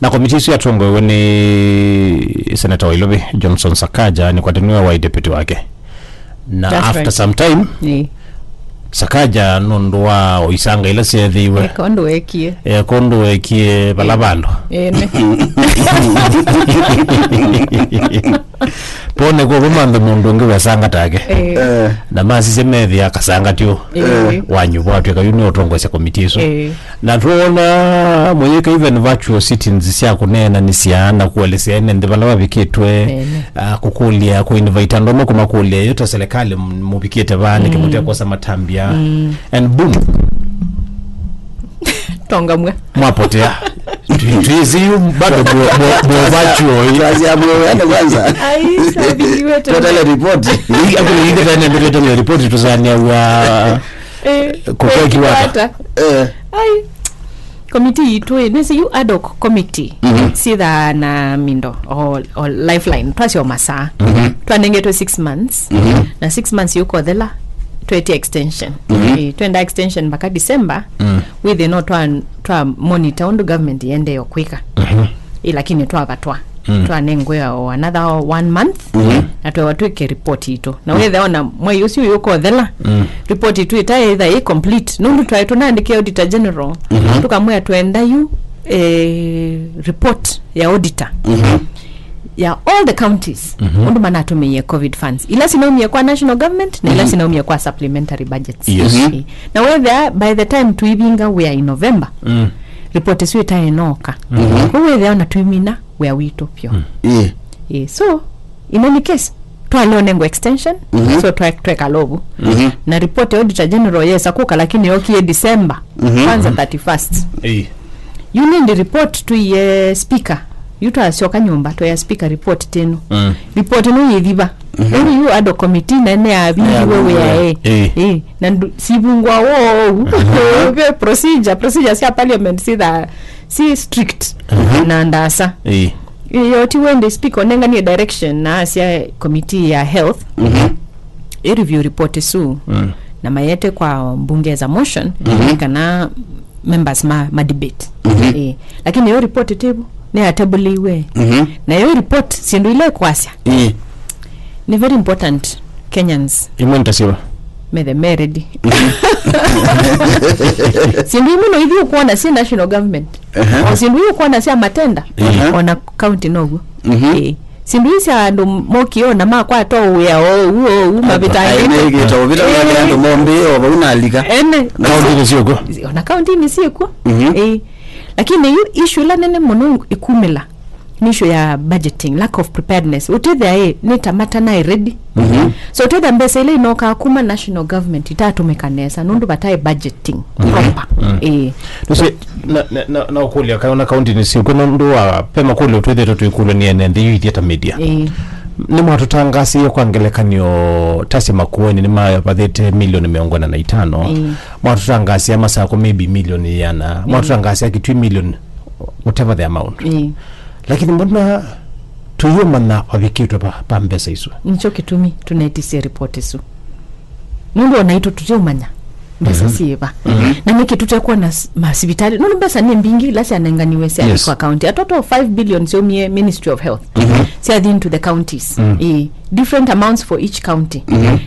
Na komiti ĩsu yatongoewe nĩ Seneta wa Ilovi, Johnson Sakaja, nĩkwataniwe wa deputy wake. Na That's after right. some time, Ĩĩ. Sakaja nũndũ wa ũisanga ila syeethĩiwe. Eka ũndũ wekie. Eka ũndũ wekie vala vandũ. Ĩĩ, nĩ. Pone kwa kumantha mũndũ ũngĩ wesanga take. Ĩĩ. Eh. Na masisye methĩa akasanga tyo. Ĩĩ. Wanyuvwa atwĩka yu nĩ ũtongoesya komiti ĩsu. Ĩĩ. Na twona mũyĩka even virtual sittings sya kũneenanĩsya na kũelesya ene nthĩ vala vavikĩtwe, Ene. ah, kũkũlya, kũinvite andũ amwe kũmakũlya yu ta serikali m-, mũvikĩte vaa, nĩkĩ Mm. mũtekwosa matambya. Mm. And boom. Tongamwe. Mwapotea. Twi-, twĩsĩ yu bado mu-, mu-, mu virtual yu. Twasya mu, yani kwanza. Ai, sabiwe Twatale report. Akũlĩkĩte nende twĩtale report tũsaniawa Eh, kũkwekiwata. Kwekiwata. Eh. Ai. Committee yitũ ĩ, nĩsĩ yu ad hoc committee, mhm, syĩthaa na mindo o, o lifeline, twasyo masaa. Mhm. Twanengetwe six months. Mhm. Na six months yũkothela, twetie extension. Mhm. Ĩ, twenda extension mpaka December. Mm. Wĩthĩ no twa, twa monitor ũndũ government yendee kwĩka. Mhm. Ĩ, lakini twavatwa. Mm. Twanengwe o another one month, mhm, na twewa twĩke report itũ. Na wĩthĩa ona mwei ũsu ũyũkothela, mm, report itũ ĩtaĩ ĩtha ĩ complete. Nũndũ twaĩ tũnaandĩkĩa Auditor General, mhm, tũkamwĩa twenda yu, eh, report ya auditor, mhm, ya all the counties, mhm, ũndũ manatũmĩie covid funds. Ila sinaumie kwa national government, na ila, mhm, sinaumie kwa supplementary budgets. Yes. Mhm. Eh, na wĩthĩa, by the time tũivinga, we are in November, mm, report ĩsu ĩtaĩ ĩnoka. Mhm. Kwoou wĩthĩa ona twĩmina wĩa witũ vyũ. Mm. Ĩĩ. Ĩĩ, so, in any case, twalea ũnengwa extension, mhm, so twa-, twekala ũvu. Mhm. Na report ya Auditor General yesa kũka, lakini yokie December, mhm, kwanza, mhm, thirty-first. Ĩĩ. Yu nĩndĩ report tũie speaker. Yu twasyoka nyũmba, twĩa speaker report tĩno. Mm. Report ĩno yĩthiva. Mhm. Ũu yu ad hoc committee nene yavingiwe, yeah, wĩa, ĩĩ. Ĩĩ. Ĩĩ. Na ndu-, sivungwa woo ũu. Mhm. Ve procedure, procedure sya parliament sitha si strict, mhm, na ndasa. Ĩĩ. Ĩĩ, yoti wende speaker ũnenganie direction na asya committee ya health, mhm, ĩ review report ĩsu, mm, na mayete kwa mbunge as a motion, mhm, kana members ma, ma debate. Mhm. Ĩĩ. Lakini yo report ĩtĩvu nĩyatabũlĩiwe. Mhm. Na yo report, syĩndũ ila ĩkwasya, ĩĩ, nĩ very important Kenyans. Imwe nĩtasyo. Methe me ready. Mhm. Syĩndũ imwe no ithiĩ ũkwona syĩ national government. Aha. O syĩndũ iu ũkwona sya matenda, aha, ona county noguo. Mhm. Ĩĩ. Syĩndũ ii sya andũ mokie ona makwata wĩa o ũu, o ũu, mavĩtangĩte. Aĩ meĩkĩte ũvĩta, eh, wake andũ mombĩe o vau nalika. Ene. County nĩ syĩkw'o. Ona county nĩ syĩkw'o. Mhm. Ĩĩ. Lakini yu issue ĩla nene mũno ĩkumĩla nĩ issue ya budgeting, lack of preparedness. Ũtethĩa ĩ, nĩ ta matanaĩ ready. Mhm. So, ũtethĩa mbesa ila inokaa kuma national government itatũmĩka nesa, nũndũ vataĩ budgeting, mhm, proper. Mhm. Ĩĩ. Nũsĩ, na, na, na, na ũkũlya kana ona county nĩ syĩkw'o nũndũ wa, pe makũlyo twĩthĩtwe tũikũlwa nĩ ene nthĩ yu ithyĩ ta media. Ĩĩ. Nĩmwatũtangasie kwa ngelekany'o, tasya Makueni nĩmavathĩte milioni mĩongo ĩna na itano. Ĩĩ. Mwatũtangasia Masakũ maybe milioni ĩana. Ĩĩ. Mwatũtangasia Kitui milioni, whatever the amount. Ĩĩ. Lakini mbona tũyũmanya vavikĩtwe pa, pa mbesa isu? Nĩkyo kĩtumi tũnetisye report ĩsu. Nũndũ o naitũ tũtiũmanya mbesa, mhm, syĩva. Mhm. Na nĩkĩ tũtekwona s-, masivitalĩ? Nũndũ mbesa nĩ mbingĩ ila syanenganiwe sya, yes, kwa county. A total of five billion syaumie Ministry of Health. Mhm. Syathiĩ into the counties. Mm. Ĩĩ. Different amounts for each county. Mhm.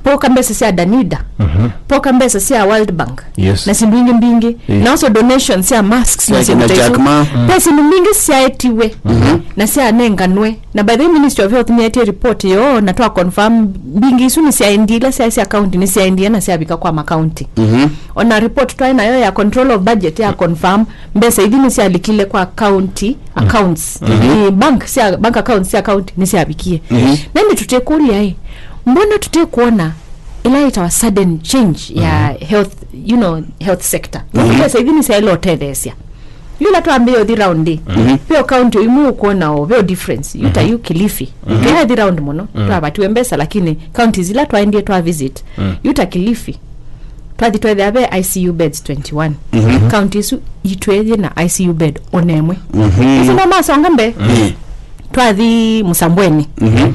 Poka mbesa sya Danida. Mhm. Poka mbesa sya World Bank. Yes. Na syĩndũ ingĩ mbingĩ. Ĩĩ. Na also donations sya masks na, sya syĩndũ ta isu. Jack Ma. Mm. Ve syĩndũ mbingĩ syaetiwe, mhm, na syanenganwe. Na by the way, Ministry of Health nĩyaetie report yoo, na twa confirm mbingĩ isu nĩsyaendie, ila syaĩ sya county nĩsyaendie na syavika kwa ma county. Mhm. Ona report twaĩ nayo ya control of budget ya confirm mbesa ithi nĩsyalikile kwa county accounts. Mhm. Ĩĩ, bank sya, bank accounts sya county nĩsyavikie. Mhm. Na ĩndĩ tũtikũlya ĩ, mbona tũtikwona ĩla ĩtawa sudden change ya, mhm, health, you know, health sector? Mhm. Mbesa ithi nĩsyaĩle ũtetheesya. Yu ĩla twambĩĩa ũthi round ĩ, mhm, ve o county o imwe ũkwona o ve o difference. Yu ta, mhm, yu Kilifi. Mhm. Tũyathi round mũno, mm, twavatiwe mbesa, lakini counties ila twaendie twa visit, mm, yu ta Kilifi, twathi twethĩa ve I C U beds twenty-one. Mhm. County isu itwethie na I C U bed ona ĩmwe. Mhm. Isu no masonga mbee. Mm. Twathi Msambweni. Mhm.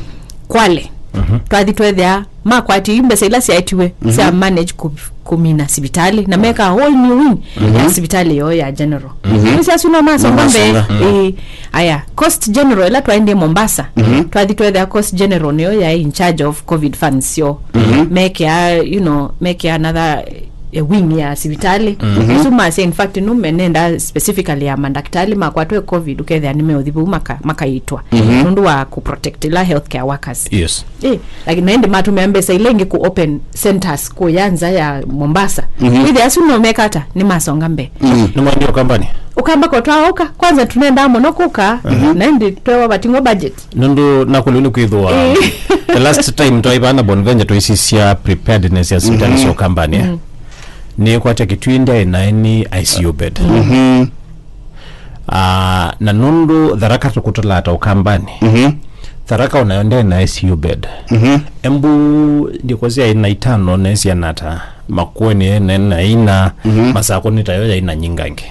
Kwale. Mhm. Twathi twethĩa makwatie yu mbesa ila syaetiwe, mhm, sya manage ku-, kumina sivitalĩ, na meka a whole new wing, mhm, ya sivitalĩ yoo ya general. Mhm. Nĩsyasu no masonga mbee. Masonga. Mm. Ĩĩ. Aya, Coast General ĩla twaendie Mombasa, mhm, twathi twethĩa Coast General nĩyo yaĩ in charge of covid funds syoo. Mhm. Mekea, you know, mekea another, eh, wing ya sivitalĩ. Mhm. Isu masya, in fact, nũmenenda specifically ya mandakitali makwatwe covid, ũkethĩa nĩmeũthi vau maka-, makaitwa. Mhm. Nũndũ wa ku protect ila healthcare workers. Yes. Eh, lakini na ĩndĩ matũmĩa mbesa ila ingĩ ku open centers kũya nza ya Mombasa. Mhm. Wĩthĩa asu no meka ata? Nĩ masonga mbee. Mhm. Nĩ mwaendie Ũkambani? Ũkamba ko twaũka. Kwanza tũnendaa mũno kũka, mhm, na ĩndĩ twewa vating'o budget. Nũndũ nakũlyo nĩ kwĩthĩwa, eh, the last time twaĩ vaa na Bonventure tũisisya preparedness ya sivitalĩ, mhm, sya Ũkambani, eh. Mhm. Nĩkwatya Kitui ndyaĩ na any I C U bed. Mhm. Ah, na nũndũ Tharaka tũkũtalaa ta Ũkambani. Mhm. Tharaka onayo ndyaĩ na I C U bed. Mhm. Embu ndiko syaĩ na itano na syana ta Makueni na, na ina, mhm, Masakũ nĩ tayo yaĩ na nyingangĩ.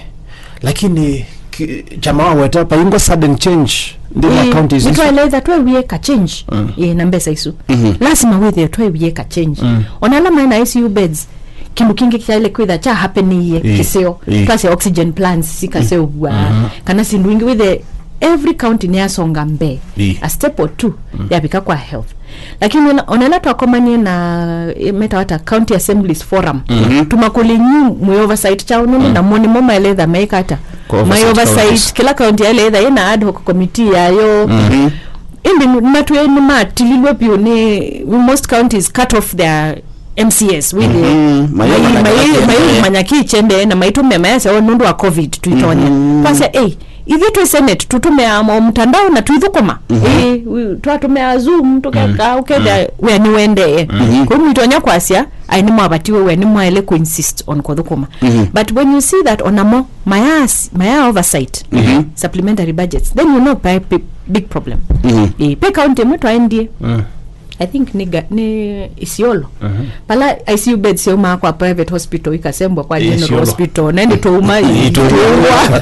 Lakini ki- kyama waweta paingwa sudden change nthĩnĩ wa counties isu. Nĩtwaeleza twewie ka change. Mm. Ĩĩ, na mbesa isu. Mhm. Lasima wĩthĩe twewie ka change. Mm. Ona ala maĩ na I C U beds, kĩndũ kĩngĩ kyaĩle kwĩtha kya happenĩie. Ĩĩ. Kĩseo. Ĩĩ. Twasya oxygen plants sikaseũvw'a. Mhm. Kana syĩndũ ingĩ wĩthĩe every county nĩyasonga mbee. Ĩĩ. A step or two. Mm. Yavika kwa health. Lakini ona- ona ĩla twakomanie na, eh, metawa ta County Assemblies Forum, mhm, tũmakũlye inyu mwĩ oversight kyaũ nũndũ, mm, namo nĩmo maeleza meĩka ata. Kwa mai oversight oversight counties. Kĩla county yaĩle ĩtha ĩna ad hoc committee yayo. Mhm. Ĩndĩ nĩ- matwĩe nĩmatililwe vyũ nĩ most counties cut off their M C As with the Mhm. Mayo mai- mana mai- kĩendee. Mai- manya kĩkyendee na maitũmĩa mayasya o nũndũ wa covid tuitonya. Mhm. Twasya, ei, ithyĩ twĩ Senate tũtũmĩaa mo mtandao na twĩthũkũma. Mhm. Ĩĩ, wi- twatũmĩaa Zoom tũkeka, mm, ũkethĩa, mm, wĩa nĩwendee. Mhm. Kũu mwitonya kwasya, ai nĩmwavatiwe wĩa nĩmwaĩle kũ insist on kũthũkũma. Mhm. But when you see that onamo maya, maya oversight, mhm, supplementary budgets, then you know pe- pe- big problem. Mhm. Ĩĩ, pe county ĩmwe twaendie. Mm. I think nĩ ga- nĩ Isiolo. Mhm. Pala I C U beds syaumaa kwa private hospital ikasembwa kwa general Isiolo. Hospital. Na nĩ tũuma Ĩĩ, tũuma. Tũua.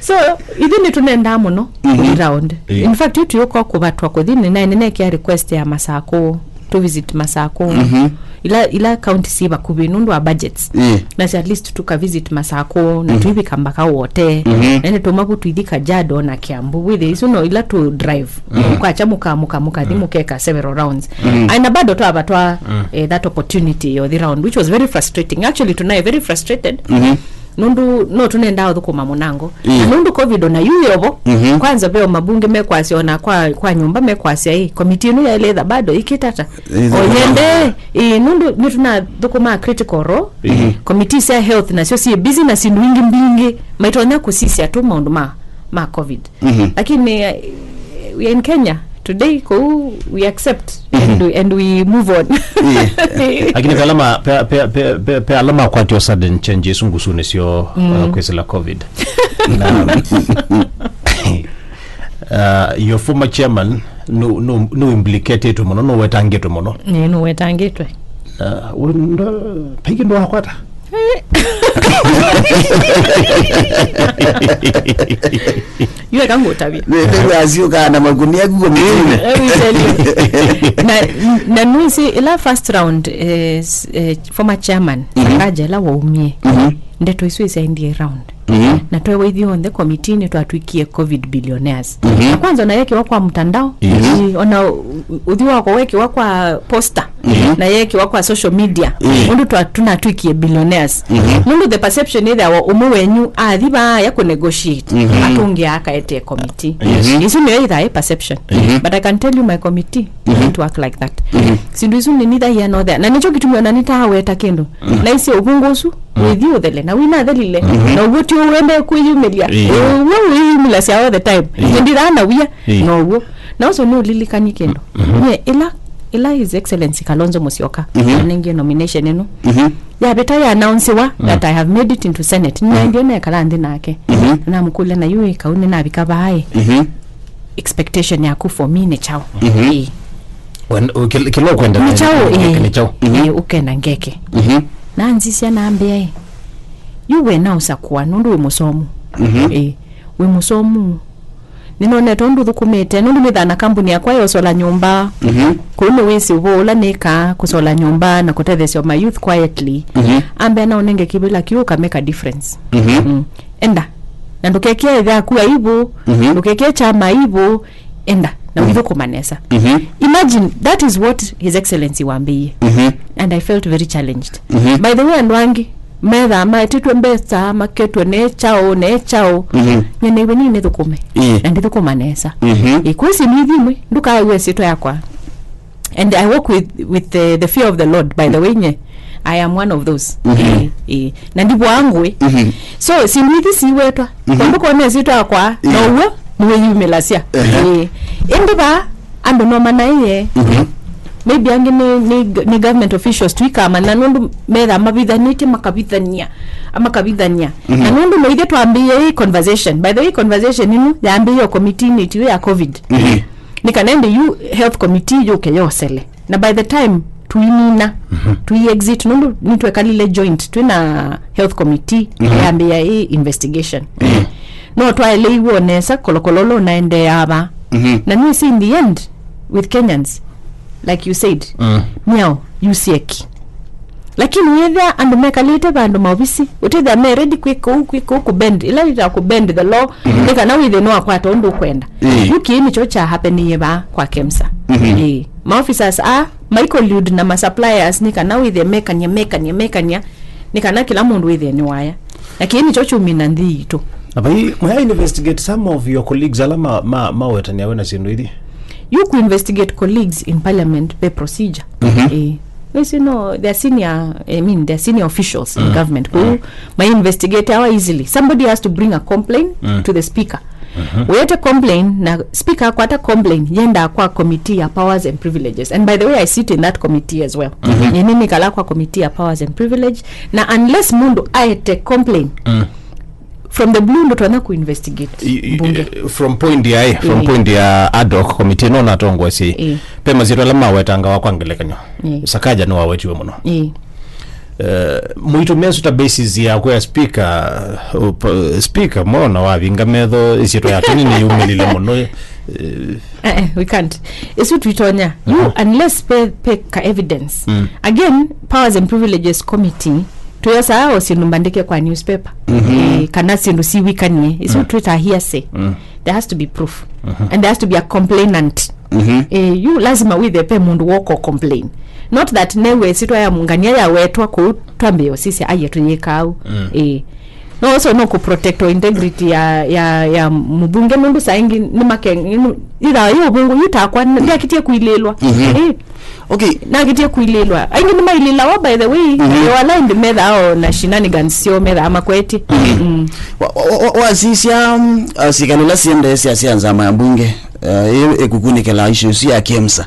So, ithyĩ nĩtũnendaa mũno, mhm, kũthi round. Ĩĩ. In fact, yu tũyũka kũvatwa kũthi nĩ naĩ nĩnekĩa request ya Masakũ, to visit Masakũ. Mhm. Ila, ila county syĩ vakuvĩ nũndũ wa budgets. Ĩĩ. Nasi at least tũka visit Masakũ, na, mhm, tũivika mbaka Wote. Mhm. Na nĩtũma vu tũithi Kajiado na Kiambu. Wĩthĩ isu no ila tũ drive. Mhm. Mũkakya mũka- mũka- mũkathi, mm, mũkeka several rounds. Mhm. Aina bado twavatwa, mm, eh, that opportunity ya ũthi round, which was very frustrating. Actually, tunaĩ very frustrated. Mhm. Nũndũ no tũnendaa ũthũkũma mũnango. Mm. Na nũndũ covid ona yu yovo, mhm, kwanza veo mabunge mekwasya ona kwa, kwa nyũmba mekwasya, ĩ, komiti ĩno yaĩle ĩtha bado ĩkĩtata. Ĩtha o yende, ĩ, nũndũ nĩtũnathũkũmaa critical role. Mhm. Komiti sya health nasyo syĩ busy na syĩndũ ingĩ mbingĩ maitonya kũsisya tu maũndũ ma, ma covid. Mhm. Lakini, eh, we are in Kenya today, kũu we accept and, mhm, we, and we move on. Yeah. Lakini pe ala ma- pe- pe- pe- pe- pe ala makwatio sudden changes ngusunĩ syo, mm, uh, kwĩsĩla covid. Na, uh, your former chairman nũ- nũ- nũ implicatĩtwe mũno, nũwetangĩtwe mũno. Nĩ nũwetangĩtwe. Uh, ndo- pengĩ ndwakwata Yu eka ngũtavye. Nĩwĩthĩwa asyũkaa na makunia kuko mĩtĩnĩ. Let me tell you. Na, na nũĩsĩ ĩla first round, eh, s- eh, former chairman, mhm, Sakaja ĩla waumie, mhm, ndeto isu isyaendie round. Mhm. Na twewa ithyonthe komitinĩ twatwikie covid billionaires. Mhm. Na kwanza ona yekiwa kwa mtandao, yes, i- ona u- u- ũthi wakwa wekiwa kwa poster, mhm, na yekiwa kwa social media, mhm, ũndũ twa- tunatwikie billionaires. Mhm. Nũndũ the perception ĩthĩawa ũmwe wenyu athi vaa ya kũnegotiate, mhm, atũngĩa akaetee committee. Yes. Mhm. Isu nĩyo ĩthaĩ perception. Mhm. But I can tell you my committee, mhm, didn't work like that. Mhm. Sindu isu nĩ neither here nor there. Na nĩkyo kĩtumi ona nĩtaaweta kĩndũ. Mhm. Naisye ũvũngũ ũsu, mhm, wĩthi ũthele, na wĩnathelile, mhm, na ũw'o ti ũwende kwĩyumĩlya. Yeah. Ũw'o wĩyumĩlasya all the time. Yeah. Nĩndithaa na wia, yeah, na ũw'o. Na ũsu nĩ ũlilikani kĩndũ. Mhm. Nye, ĩla, ĩla His Excellency Kalonzo Musyoka, mhm, anengie nomination ĩno, mhm, yavĩta ya announcewa, mm, that I have made it into Senate. Nĩnaendie nekala nthĩ nake. Mhm. Namũkũlya, na yu ĩ kau nĩnavika vaaĩ. Mhm. Expectation yaku for me nĩ kyaũ? Mhm. Ĩĩ. Wen- ũ- kĩl- kĩla ũkwenda nĩ kyaũ? Nĩ- ĩĩ, nĩ kyaũ? Mhm. Ĩĩ, ũkenda ngeke. Mhm. Nanzisya nambĩa ĩ, yu we naũsakũa nũndũ wĩ mũsomu. Mhm. Ĩĩ, wĩ mũsomu. Nĩnonete ũndũ ũthũkũmĩte, nũndũ nĩthaa na kambuni yakwa ya ũsola nyũmba. Mhm. Kũu nĩwĩsĩ ũvoo ũla nĩkaa kũsola nyũmba na kũtetheesya my youth quietly. Mhm. Ambĩa naũnenge kĩvĩla kĩu ũka make a difference. Mhm. Mm. Enda. Na ndũkekĩe ĩthe yaku aibu, mhm, ndũkekĩe kyama aibu, enda na, mhm, ũithũkũma nesa. Mhm. Imagine, that is what His Excellency wambĩie. Mhm. And I felt very challenged. Mhm. By the way, andũ angĩ methaa maetĩtwe mbesa, maketwe ne kyaũ, ne kyaũ. Mhm. Nyeneiwe nini nĩthũkũme. Ĩĩ. Na ndithũkũma nesa. Mhm. Ĩĩ, kwĩsĩ nĩ ithimwe, ndũkaew'a ĩsyĩtwa yakwa. And I walk with, with the, the fear of the Lord, by the way, nye. I am one of those. Mhm. Ĩĩ, ĩĩ. Na ndivũaa ngũĩ. Mhm. So, syĩndũ ithi siiwetwa. Mhm. Kũndũ kwona ĩsyĩtwa yakwa, yeah, now'o nĩwĩyumĩlasya. Ehe. Ĩĩ. Ĩndĩ vaa, andũ no manaĩe. Mhm. Maybe angĩ nĩ, nĩ, nĩ government officials tũikamanya nũndũ methaa mavithanĩtye makavithania, makavithania. Mhm. Na nũndũ no ithyĩ twambĩĩe hii conversation. By the way, conversation ĩno yambĩĩe o committee-inĩ ĩtu ya covid. Mhm. Nĩ kana ĩndĩ yu health committee yũke yosele. Na by the time Tũinina, tũi exit, nũndũ nĩtwekalile joint twĩ na health committee yambĩĩa ĩ investigation. No twaeleiw'e nesa kolokolo ũla ũnaendeea vaa. Na nĩsĩ in the end, with Kenyans, like you said, mĩao yusieki. Lakini wĩthĩa andũ mekalĩte vandũ maovisi, ũtethĩa me ready kwĩka ũu, kwĩka ũu, kũbend, ĩla wĩtaa kũbend the law, nĩ kana wĩthĩe nĩwakwata ũndũ ũkwenda. Yu kĩĩ nĩkyo kya hapeniie vaa kwa KEMSA. Ĩĩ. Maofficers a maikoliud na masuppliers nĩ kana wĩthĩe mekany'a, mekany'a, mekany'a, nĩ kana kĩla mũndũ wĩthĩe nĩwaya. Na kĩĩ nĩkyo kyumina nthĩ yitũ. Na vai, may I investigate some of your colleagues ala ma, ma, mawetania we na syĩndũ ithi? You could investigate colleagues in parliament by procedure. Eh, you see, no, they're senior, I mean, they're senior officials in government. Kwoou, may investigate our easily. Somebody has to bring a complaint to the speaker. Wĩete complain, na speaker akwata complain, yendaa kwa committee ya powers and privileges. And by the way, I sit in that committee as well. Nĩnĩkala kwa committee ya powers and privilege, na unless mũndũ aete complain from the blue, ndũtonya ku investigate. I- i- mbunge. From point ya, from Eh. point ya ad hoc committee, no natongoesye. Eh. Pe masyĩtwa ala mawetangawa kwa ngelekany'o. Eh. Sakaja nĩwawetiwe mũno. Eh. Eh, mũitumĩa suta basis ya kwĩa speaker, uh, p- speaker mona wavinga metho, ĩsyĩtwa yake nĩyumĩlile mũno. Eh, eh, we can't. Ĩsu twitonya. You, unless pe, pe ka evidence. Again, powers and privileges committee, tũyosaa o syĩndũ mbandĩke kwa newspaper. Eh, kana syĩndũ siwikanie. Ĩsu twĩtaa hearsay. There has to be proof. And there has to be a complainant. Eh, you lazima wĩthĩe pe mũndũ woko complain. Not that newe ĩsyĩtwa ya ngania yawetwa kũu twambĩe ũsisya aye tũyĩka au. Eh. No also no ku protect o integrity ya, ya, ya mũbunge, nũndũ saa ingĩ nĩ make-, nũ- ithaa yĩ ũvũngũ yu takwa, ndyakitie kuilĩlwa. Eh. Okay. Nakitie kuilĩlwa. Aingĩ nĩmailĩlawa, by the way, nĩ wala ĩndĩ methaa o na shenanigans syoo methaa makwetye. Mm. Wa- wa- wa- wasisya, mm, uh, sikali ila siendee sya, sya nzama ya mbunge, uh, ĩ- ĩkukunĩkĩla issues ya KEMSA.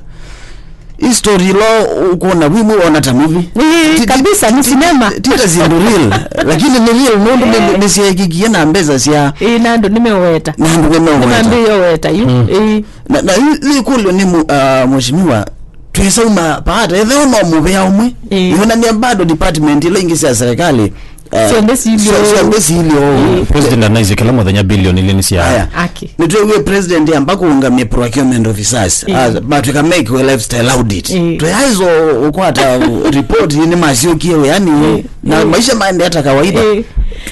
History ĩla ũkwona wimwe wona ta movie. Ĩĩ, kabisa, nĩ sinema. Ti ta syĩndũ real, lakini nĩ real nũndũ nĩ- nĩsyeekikie na mbesa sya Ĩĩ, na andũ nĩmeweta. Na andũ nĩmeweta. Nĩmambĩĩe weta yu. Ĩĩ. Na, na yu- yu ĩkũlyo nĩ mu- ah, mheshimiwa, twĩsauma paata etheo no mũvea ũmwe. Ĩĩ. Yonania bado department ila ingĩ sya serikali, eh, syonthe silio. Syo- syonthe silio. Ĩĩ. President anaisye kĩla mũthenya bilioni ilĩ nĩ sya Aya. Aki. Nĩtwĩw'e president amba kũũngamya procurement officers. Ĩĩ. Ah, matwĩka make we lifestyle audit. Ĩĩ. Twĩaizo ũkwata report nĩ masyokie wĩani. Ĩĩ. Na maisha maendeea ta kawaida. Ĩĩ.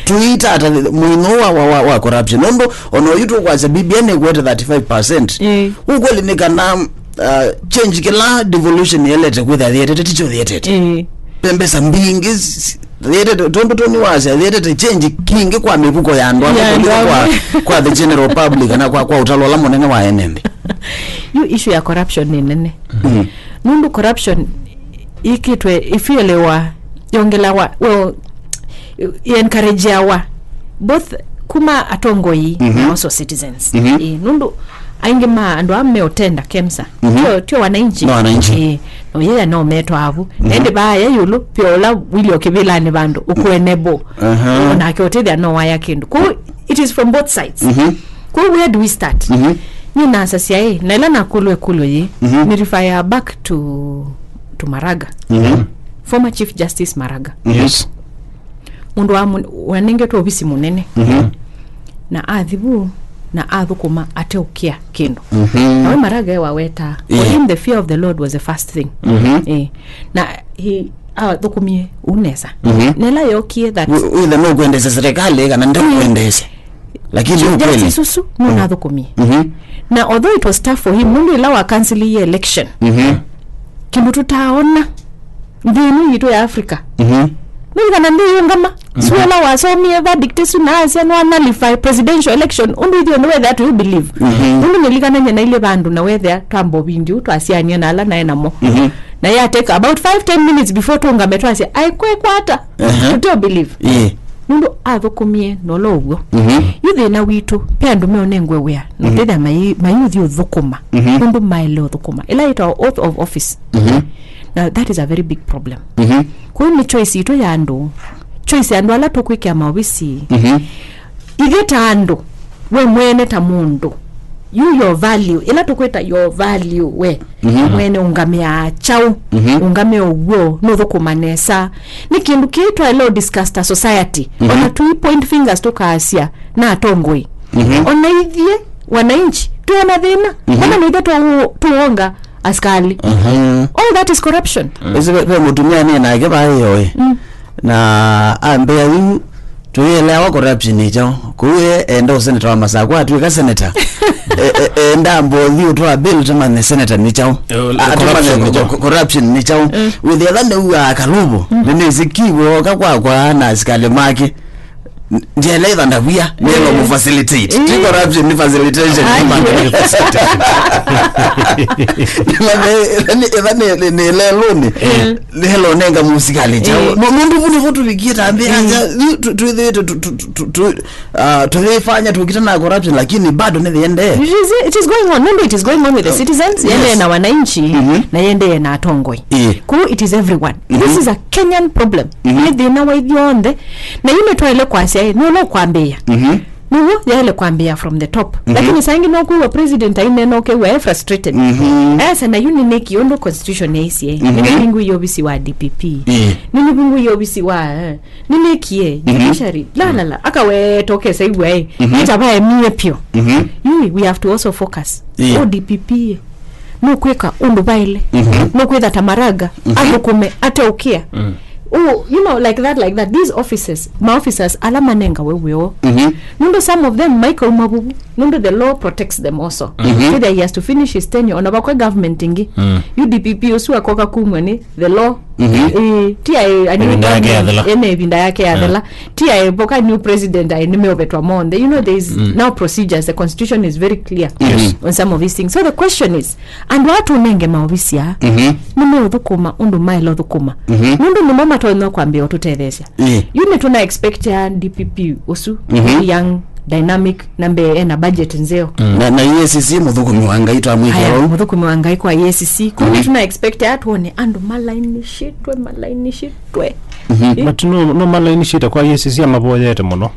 Tuita ata mũino wa, wa, wa, wa corruption. Nũndũ ona oyu tũkwasya B B I nĩkwete thirty-five percent. Ĩĩ. Ukweli nĩ kana, uh, change kĩla devolution yelete kwĩtha thietete, ticho thietete. Ĩĩ. Pe mbesa mbingĩ s- s- thietete, tondũ toni wasya thietete change kingĩ kwa mĩvuko ya andũ amwe Ya andũ kũliko kwa, amwe. Kwa the general public kana kwa, kwa ũtalo ũla mũnene wa ene nthĩ. Yu issue ya corruption nĩ nene. Mm. Nũndũ corruption ĩkĩtwe, ĩfielewa, yongelawa, well, encourageawa both kuma atongoi na also citizens. Ĩĩ, nũndũ aingĩ ma andũ aa meũtenda KEMSA tio, tio wananchi. No wananchi. Ĩĩ, no yeye no metwa avu. Na ĩndĩ vaa ye yũlũ pia ũla wili o kĩvĩlanĩ vandũ ũkwene bo. Onake ũtethĩa no waya kĩndũ. Kwoou it is from both sides. Kwoou where do we start? Nĩ nasasya ĩ, na ĩla nakũlwa ĩkũlyo yĩ, nĩ refer back to, to Maraga. Former Chief Justice Maraga. Yes. Mũndũ wa mũn- wanengetwe ovisi mũnene. Na athi vu na athũkũma ateũkĩa kĩndũ. Na we Maraga e wawetaa, for him the fear of the Lord was the first thing. Eh, na he athũkũmie ũu nesa. Na ĩla yokie that Wĩ- wĩthe nũkwendesya serikali kana ndakwendeesya. Lakini Chief ukweli. Justice ũsu nũnathũkũmie. Na although it was tough for him, nũndũ ĩla wa cancel ye election, kĩndũ tũtaaona nthĩ ĩno yitũ ya Africa. Nĩlikana nthĩ yũngama. Suala wasomie verdict ĩsu na asya no nullify presidential election. Ũndũ ithyĩ nĩ wethĩa tũyũ believe. Ũndũ nĩlikanany'a na ilĩ vandũ na wethĩa twamba ũvindi ũu twasianie na ala naĩ namo. Na ya take about five, ten minutes before tũngame twasya, "Ai, kwĩ kwata?" Tũteo believe. Ĩĩ. Nũndũ athũkũmie na ũla ũw'o. Yu thĩna witũ, pe andũ meũnengwe wĩa, na ũtethĩa mai- mayũthi ũthũkũma. Nũndũ maĩle ũthũkũma. Ĩla yĩtawa oath of office. Na that is a very big problem. Kwoou nĩ choice itũ ya andũ. Choice ya andũ ala tũkwĩkĩa maovisi. Ithyĩ ta andũ, we mwene ta mũndũ, You, your value, ĩla tũkwĩta your value we, mhm, mwene ũngamĩaa kyaũ, mhm, ũngamĩa ũw'o, nũthũkũma nesa. Nĩ kĩndũ kĩĩ twaĩle ũ discuss ta society. Mhm. Ona tũi point fingers tũkaasya na atongoi. Mhm. Ona ithyĩ wananchi twĩna thĩna. Mhm. Ona nĩ ithyĩ tũ-, tũwonga asikali. Mhm. All that is corruption. Ĩsĩ ve, ve mũtumĩa nĩ nake vaĩ yoĩ. Mm. Na ambĩa yu, tũyĩeleawa corruption nĩ kyaũ. Kũu ye enda ũseneta wa Masakũ, atw'ĩka seneta. E, e, enda mbothi ũtwaa bill tũmanye seneta nĩ kyaũ. Eh, ah, corruption tũmanye nĩ kyaũ. Co-, corruption nĩ kyaũ. Mm. Wĩthĩa nĩw'aa Kaluvo, mm, nĩnĩsĩ kiw'oka kwakwa na asikalĩ make. Ndiele itha ndavia, nĩlo, mm, mũ facilitate. Ti, mm, corruption, nĩ facilitation. Ai. Ĩtha nĩ, ĩtha nĩ, nĩ, nĩ lelũnĩ. Mm. Nĩlo nenga mũsikali kyaũ. Mm. Nũ-, nũndũ vu nĩvo tũvikie tambĩ, mm, anja, tu-, tu-, tu-, tu-, tu-, tu-, tu-, ah, tũyĩfanya tũkita na corruption, lakini bado nĩthiendee. It is, it is going on. Nũndũ it is going on with the citizens, yes, yendee na wananchi, mhm, na yendee na atongoi. Ĩĩ. Kũu it is everyone. Mhm. This is a Kenyan problem. Mhm. Nĩ thĩna wa ithyonthe. Na yu nĩtwaĩle kwasya, ĩ, nũla ũkwambĩĩa. Mhm. Nĩw'o yaĩle kwambĩĩa from the top. Mhm. Lakini saa ingĩ no kwĩw'a president aineena ũkew'a e frustrated. Mhm. Esa na yu nĩnĩkie ũndũ constitution yaisye. Mhm. Nĩnĩvingũie ovisi wa D P P. Ĩĩ. Nĩnĩvingũie ovisi wa, eh, nĩnĩkie, mhm, judiciary. La, la, la. Akaweta ũkesa iw'a, eh. Mhm. Nĩtavaemie pyo. Mhm. Yu, we have to also focus. Ĩĩ. O D P P, nũkwĩka ũndũ vaĩle. Mhm. Nũkwĩtha ta Maraga, mhm, athũkũme, ateũkĩa. Mm. Oh, you know, like that, like that. These offices, ma officers ala manengawe wĩoo. Mhm. Nũndũ some of them maikauma vuvu. Nũndũ the law protects them also. Mhm. Either he has to finish his tenure, ona vakwe government ĩngĩ. Mm. U D P P ũsu akoka kumw'a nĩ the law. Mhm. Eh, ti aĩ, a new government, ĩvinda yake yathela. Ene ĩvinda yake yathela. Ti aĩ voka new president aĩ nĩmeũvetwa monthe. You know, there is, mm, now procedures. The constitution is very clear, yes, on some of these things. So the question is, andũ aa tũnenge maovisi aa, mhm, nĩmeũthũkũma ũndũ maĩle ũthũkũma? Mhm. Nũndũ nĩmo matonya kwambĩĩa ũtũtetheesya. Ĩĩ. Yu nĩtũna expect ya D P P ũsu, mhm, young, dynamic, na mbee ena budget nzeo. Mm. Na, na E A C C mũthũkũmi wa Ngai twamwĩkĩa. Aya, ũu mũthũkũmi wa Ngai kwa E A C C. Kũu, mhm, nĩtũna expect ya tuone andũ malainishĩtwe, malainishĩtwe. Mhm. Ĩ? But no, no malainishĩte kwa E A C C amavoyete mũno.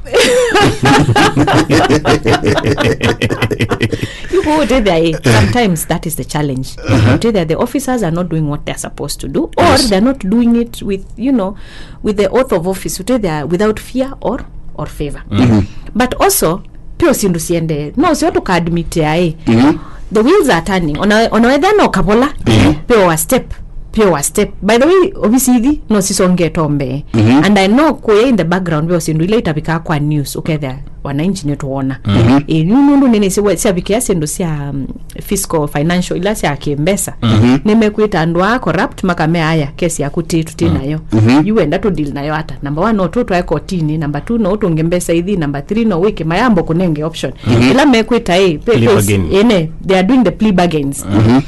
Yu kũu ũtethĩa, ĩ, sometimes that is the challenge. Uh-huh. Ũtethĩa the officers are not doing what they're supposed to do, or, yes, they're not doing it with, you know, with the oath of office. Ũtethĩa without fear or, or favor. Mhm. But also, pyo syĩndũ siendee. No syo tũkaadmitia, ĩ. Mhm. The wheels are turning. Ona, ona wethĩa no kavola, mhm, pyo a step, pyo a step. By the way, ovisi ithi no sisongete o mbee. Mhm. And I know kũya in the background, pyo syĩndũ ila itavikaa kwa news, ũkethĩa wananchi nĩtũwona. Mhm. Ĩ, yu nũndũ nĩnĩsĩ we, syavikĩa syĩndũ sya, um, fiscal, financial, ila sya kĩmbesa. Mhm. Nĩmekwĩta andũ aa corrupt, makamea, "Aya, kesi yaku tĩ, tũtĩ nayo." Mhm. Yu wenda tũ deal nayo ata? Number one, no tũtwae kotinĩ. Number two, no ũtũnge mbesa ithi. Number three, no wĩke mayambo kũnenge option. Mhm. Ĩla mekwĩta, ĩ, pe-, plea bargain. Ĩne, they are doing the plea bargains. Mhm.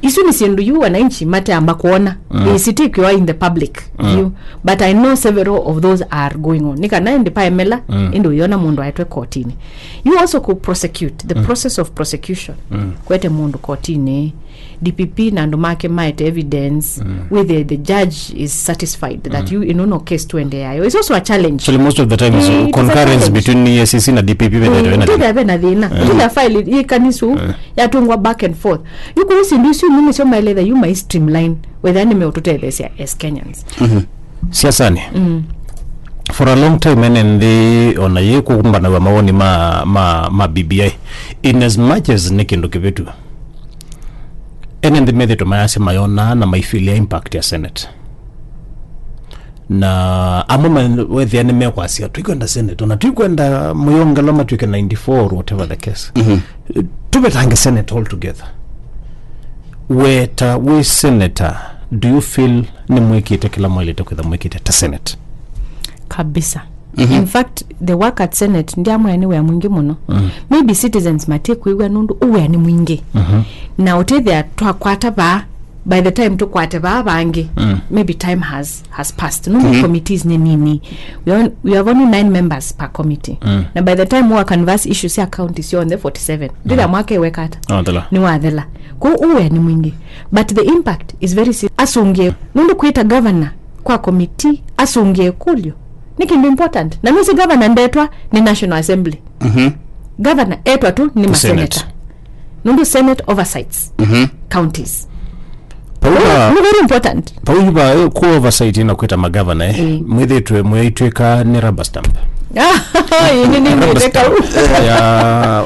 Isu nĩ syĩndũ yu wananchi mateamba kwona. Mm. Ĩ, sitikiwa in the public view. But I know several of those are going on. Nĩ kana ĩndĩ paemela, mm, ĩndĩ ũyona mũndũ aetwe kotinĩ. You also could prosecute, the, mm, process of prosecution. Mm. Kwete mũndũ kotinĩ, D P P na andũ make maete evidence, mm, with the, the judge is satisfied that, mm, you, ĩno no case twendeayo. It's also a challenge. Actually, most of the time is, eh, it is a concurrence challenge between E A C C na D P P. Mm, vethĩtwe na, tũthĩa ve na thĩna. Mm. Tũthĩa file ĩkanisu, mm, yatũngwa back and forth. Yu kũu syĩndũ isu nĩ nĩsyo maelethya yu mai streamline, wethĩa nĩmeũtũtetheesya as Kenyans. Mhm. Siasanĩ. Mm. For a long time, ene nthĩ ona yĩ kũkũmbanaw'a mawoni ma, ma, ma B B I. In as much as nĩ kĩndũ kĩvĩtu, ene nthĩ methĩtwe mayasya mayonaa na maifilĩa impact ya Senate. Na amwe ma-, wethĩa nĩmekwasya, "Tũikwenda Senate, ona tũikwenda mũyongelwa matw'ĩke ninety-four or whatever the case." Mhm. Tũvetange Senate altogether. Weta wĩ senator, do you feel nĩmwĩkĩte kĩla mwaĩlĩte kwĩtha mwĩkĩte ta Senate? Kabisa. Mhm. In fact, the work at Senate, ndiamwĩa nĩ wĩa mwingĩ mũno. Mm. Maybe citizens matikwĩw'a nũndũ ũwĩa nĩ mwingĩ. Mhm. Na ũtethĩa twakwata vaa, by the time tũkwate vaa vangĩ, mm, maybe time has, has passed. Nũndũ, mhm, committees nĩ nini. We on-, we have only nine members per committee. Mm. Na by the time wa canvass issues sya county syonthe forty-seven, ndĩla, mm, mwaka ĩweka ata? Wathela. Nĩwathela. Kwoou ũwĩa nĩ mwingĩ. But the impact is very serious. Asũngĩe, nũndũ kwĩta governor kwa committee, asũngĩe ĩkũlyo nĩ kĩndũ important. Na nũsĩ governor ndetwa nĩ National Assembly. Mhm. Governor etwa tu nĩ, nĩ maseneta. Senate. Nũndũ Senate oversights counties. Pauva Nĩ very important. Pauva ku oversight na kwĩta magavana, eh. Ĩĩ. Mwĩthĩtwe mwaitwĩka nĩ rubber stamp. Ĩĩ, nĩ nĩmĩte kau. Ya,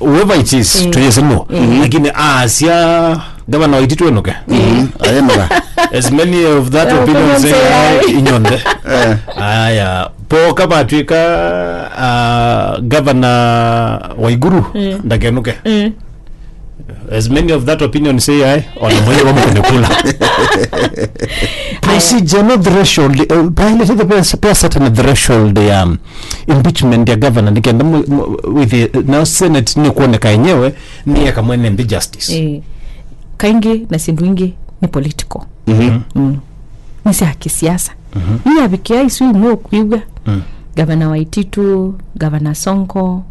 whoever it is, Eh. Tuyĩsĩ nũ. Eh. Lakini asya gavana Waititu enũke. Ayenũka. As many of that Opinion say aye. Inyonthe. Aya, poka vatwĩka, ah, gavana Waiguru ndakenũke. As many of that opinion say aye, ona mwenye wamkune kula. Procedure, no threshold, eh, pale tete pia, pia certain threshold ya, um, impeachment ya governor, nikenda mu-, mu-, with the, na Senate nĩ kuoneka yenyewe, nĩ yeka mwene nthĩ justice. Eh, kaingĩ na syĩndũ ingĩ nĩ political. Mm. Nĩ sya kĩsiasa. Yu yavikĩa isu imwe ũkwĩw'a. Gavana Waititu, Gavana Sonko,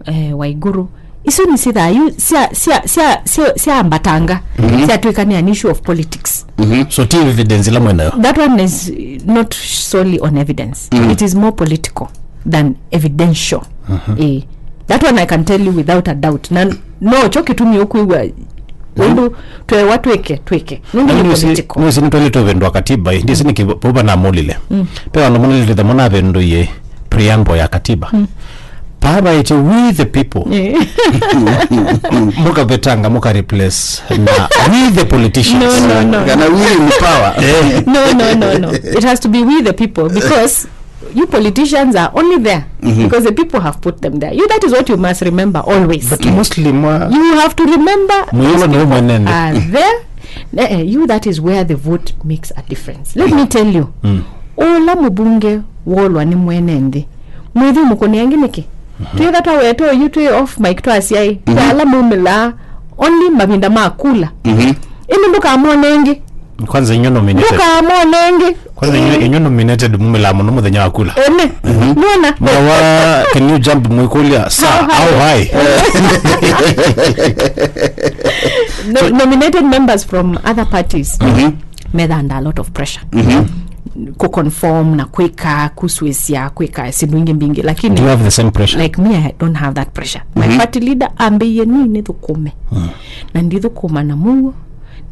eh, Waiguru. Isu nĩ sithaa yu sya, sya, sya, sya, syaambatanga, syatw'ĩka nĩ an issue of politics. So ti evidence ila mwĩnayo. That one is not solely on evidence. It is more political than evidential. Eh. That one I can tell you without a doubt. Na no kyo kĩtumi ũkwĩw'a ũndũ twewa twĩke, twĩke. Nũndũ nĩ political. Nĩwĩsĩ nĩtwaĩlĩte ũvĩndũa katiba ĩ, ndĩsĩ nĩkĩ vau vanamũlile. Pe vandũ mũnĩlĩte mũnavĩndũie preamble ya katiba. Pavaĩtye we the people. Eh. Mũkavetanga, mũka replace na we the politicians. No, no, no. Kana we in power. Eh. No, no, no, no. It has to be we the people because you politicians are only there because the people have put them there. You, that is what you must remember always. But mostly mwa You have to remember mwĩlo nĩ mwene nthĩ. Are there. Eh, eh, you, that is where the vote makes a difference. Let me tell you. Ũla mũbunge wolwa nĩ mwene nthĩ. Mwĩthi mũkũnĩa angĩ nĩkĩ? Twĩka twaweta ũyu twĩ off mic twasya ĩ. Ala maumĩlaa only mavinda ma kula. Ĩndĩ ndũkamwone ĩngĩ. Kwanza inyuĩ nominated. Ndũkamwone ĩngĩ. Kwanza inyuĩ, inyuĩ nominated mumĩlaa mũno mũthenya wa kula. Ene. Nona? Mwawa, can you jump mwĩkũlya? Sir, how high? How high? No, nominated members from other parties. Methaa under a lot of pressure. Ku conform na kwĩka, kuswĩsya, kwĩka syĩndũ ingĩ mbingĩ. Lakini, do you have the same pressure? Like me, I don't have that pressure. My party leader ambĩie ni nĩthũkũme. Na ndithũkũma na mũuo.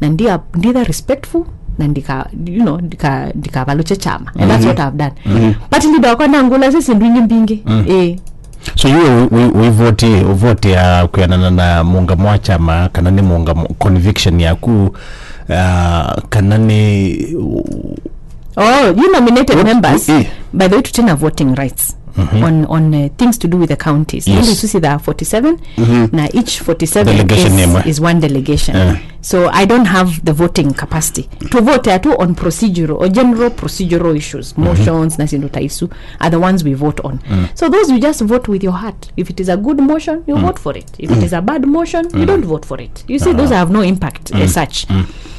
Na ndia, nditha respectful, na ndika, you know, ndika, ndikavalũkye kyama. And that's what I've done. Party leader wakwa nangũlasya syĩndũ ingĩ mbingĩ. Eh. So you wĩ, wĩ, wĩvoti, ũvoti ya kwĩanana na mũngamo wa kyama, kana nĩ mũngamo, conviction yaku, ah, kana nĩ Oh, you nominated What, members, eh. By the way, tũtĩ na voting rights on, on, uh, things to do with the counties. Yes. Ndio sisi the forty-seven, na each forty-seven Delegation is, ĩmwe. Is one delegation. Eh. So I don't have the voting capacity. To vote tu on procedural or general procedural issues, motions, na syĩndũ ta isu are the ones we vote on. So those you just vote with your heart. If it is a good motion, you vote for it. If it is a bad motion, you don't vote for it. You see, those have no impact as such.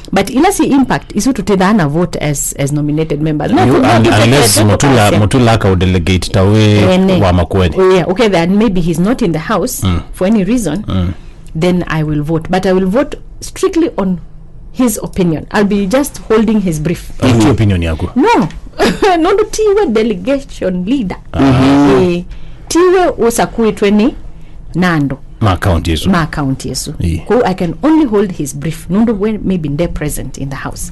But ila si impact, isu tũtithaa na vote as, as nominated members. No, You, no, un-, unless Mutula, Mutula aka delegate ta wĩ Ene. Wa Makueni. Oh, yeah, okay, then maybe he's not in the house for any reason, then I will vote. But I will vote strictly on his opinion. I'll be just holding his brief. Ĩyo ti opinion yaku. No. Nũndũ tiwe delegation leader. Eh, tiwe ũsakuĩtwe nĩ na andũ. Ma county ĩsu. Ma county ĩsu. Ĩĩ. Kwoou I can only hold his brief. Nũndũ we maybe nde present in the house.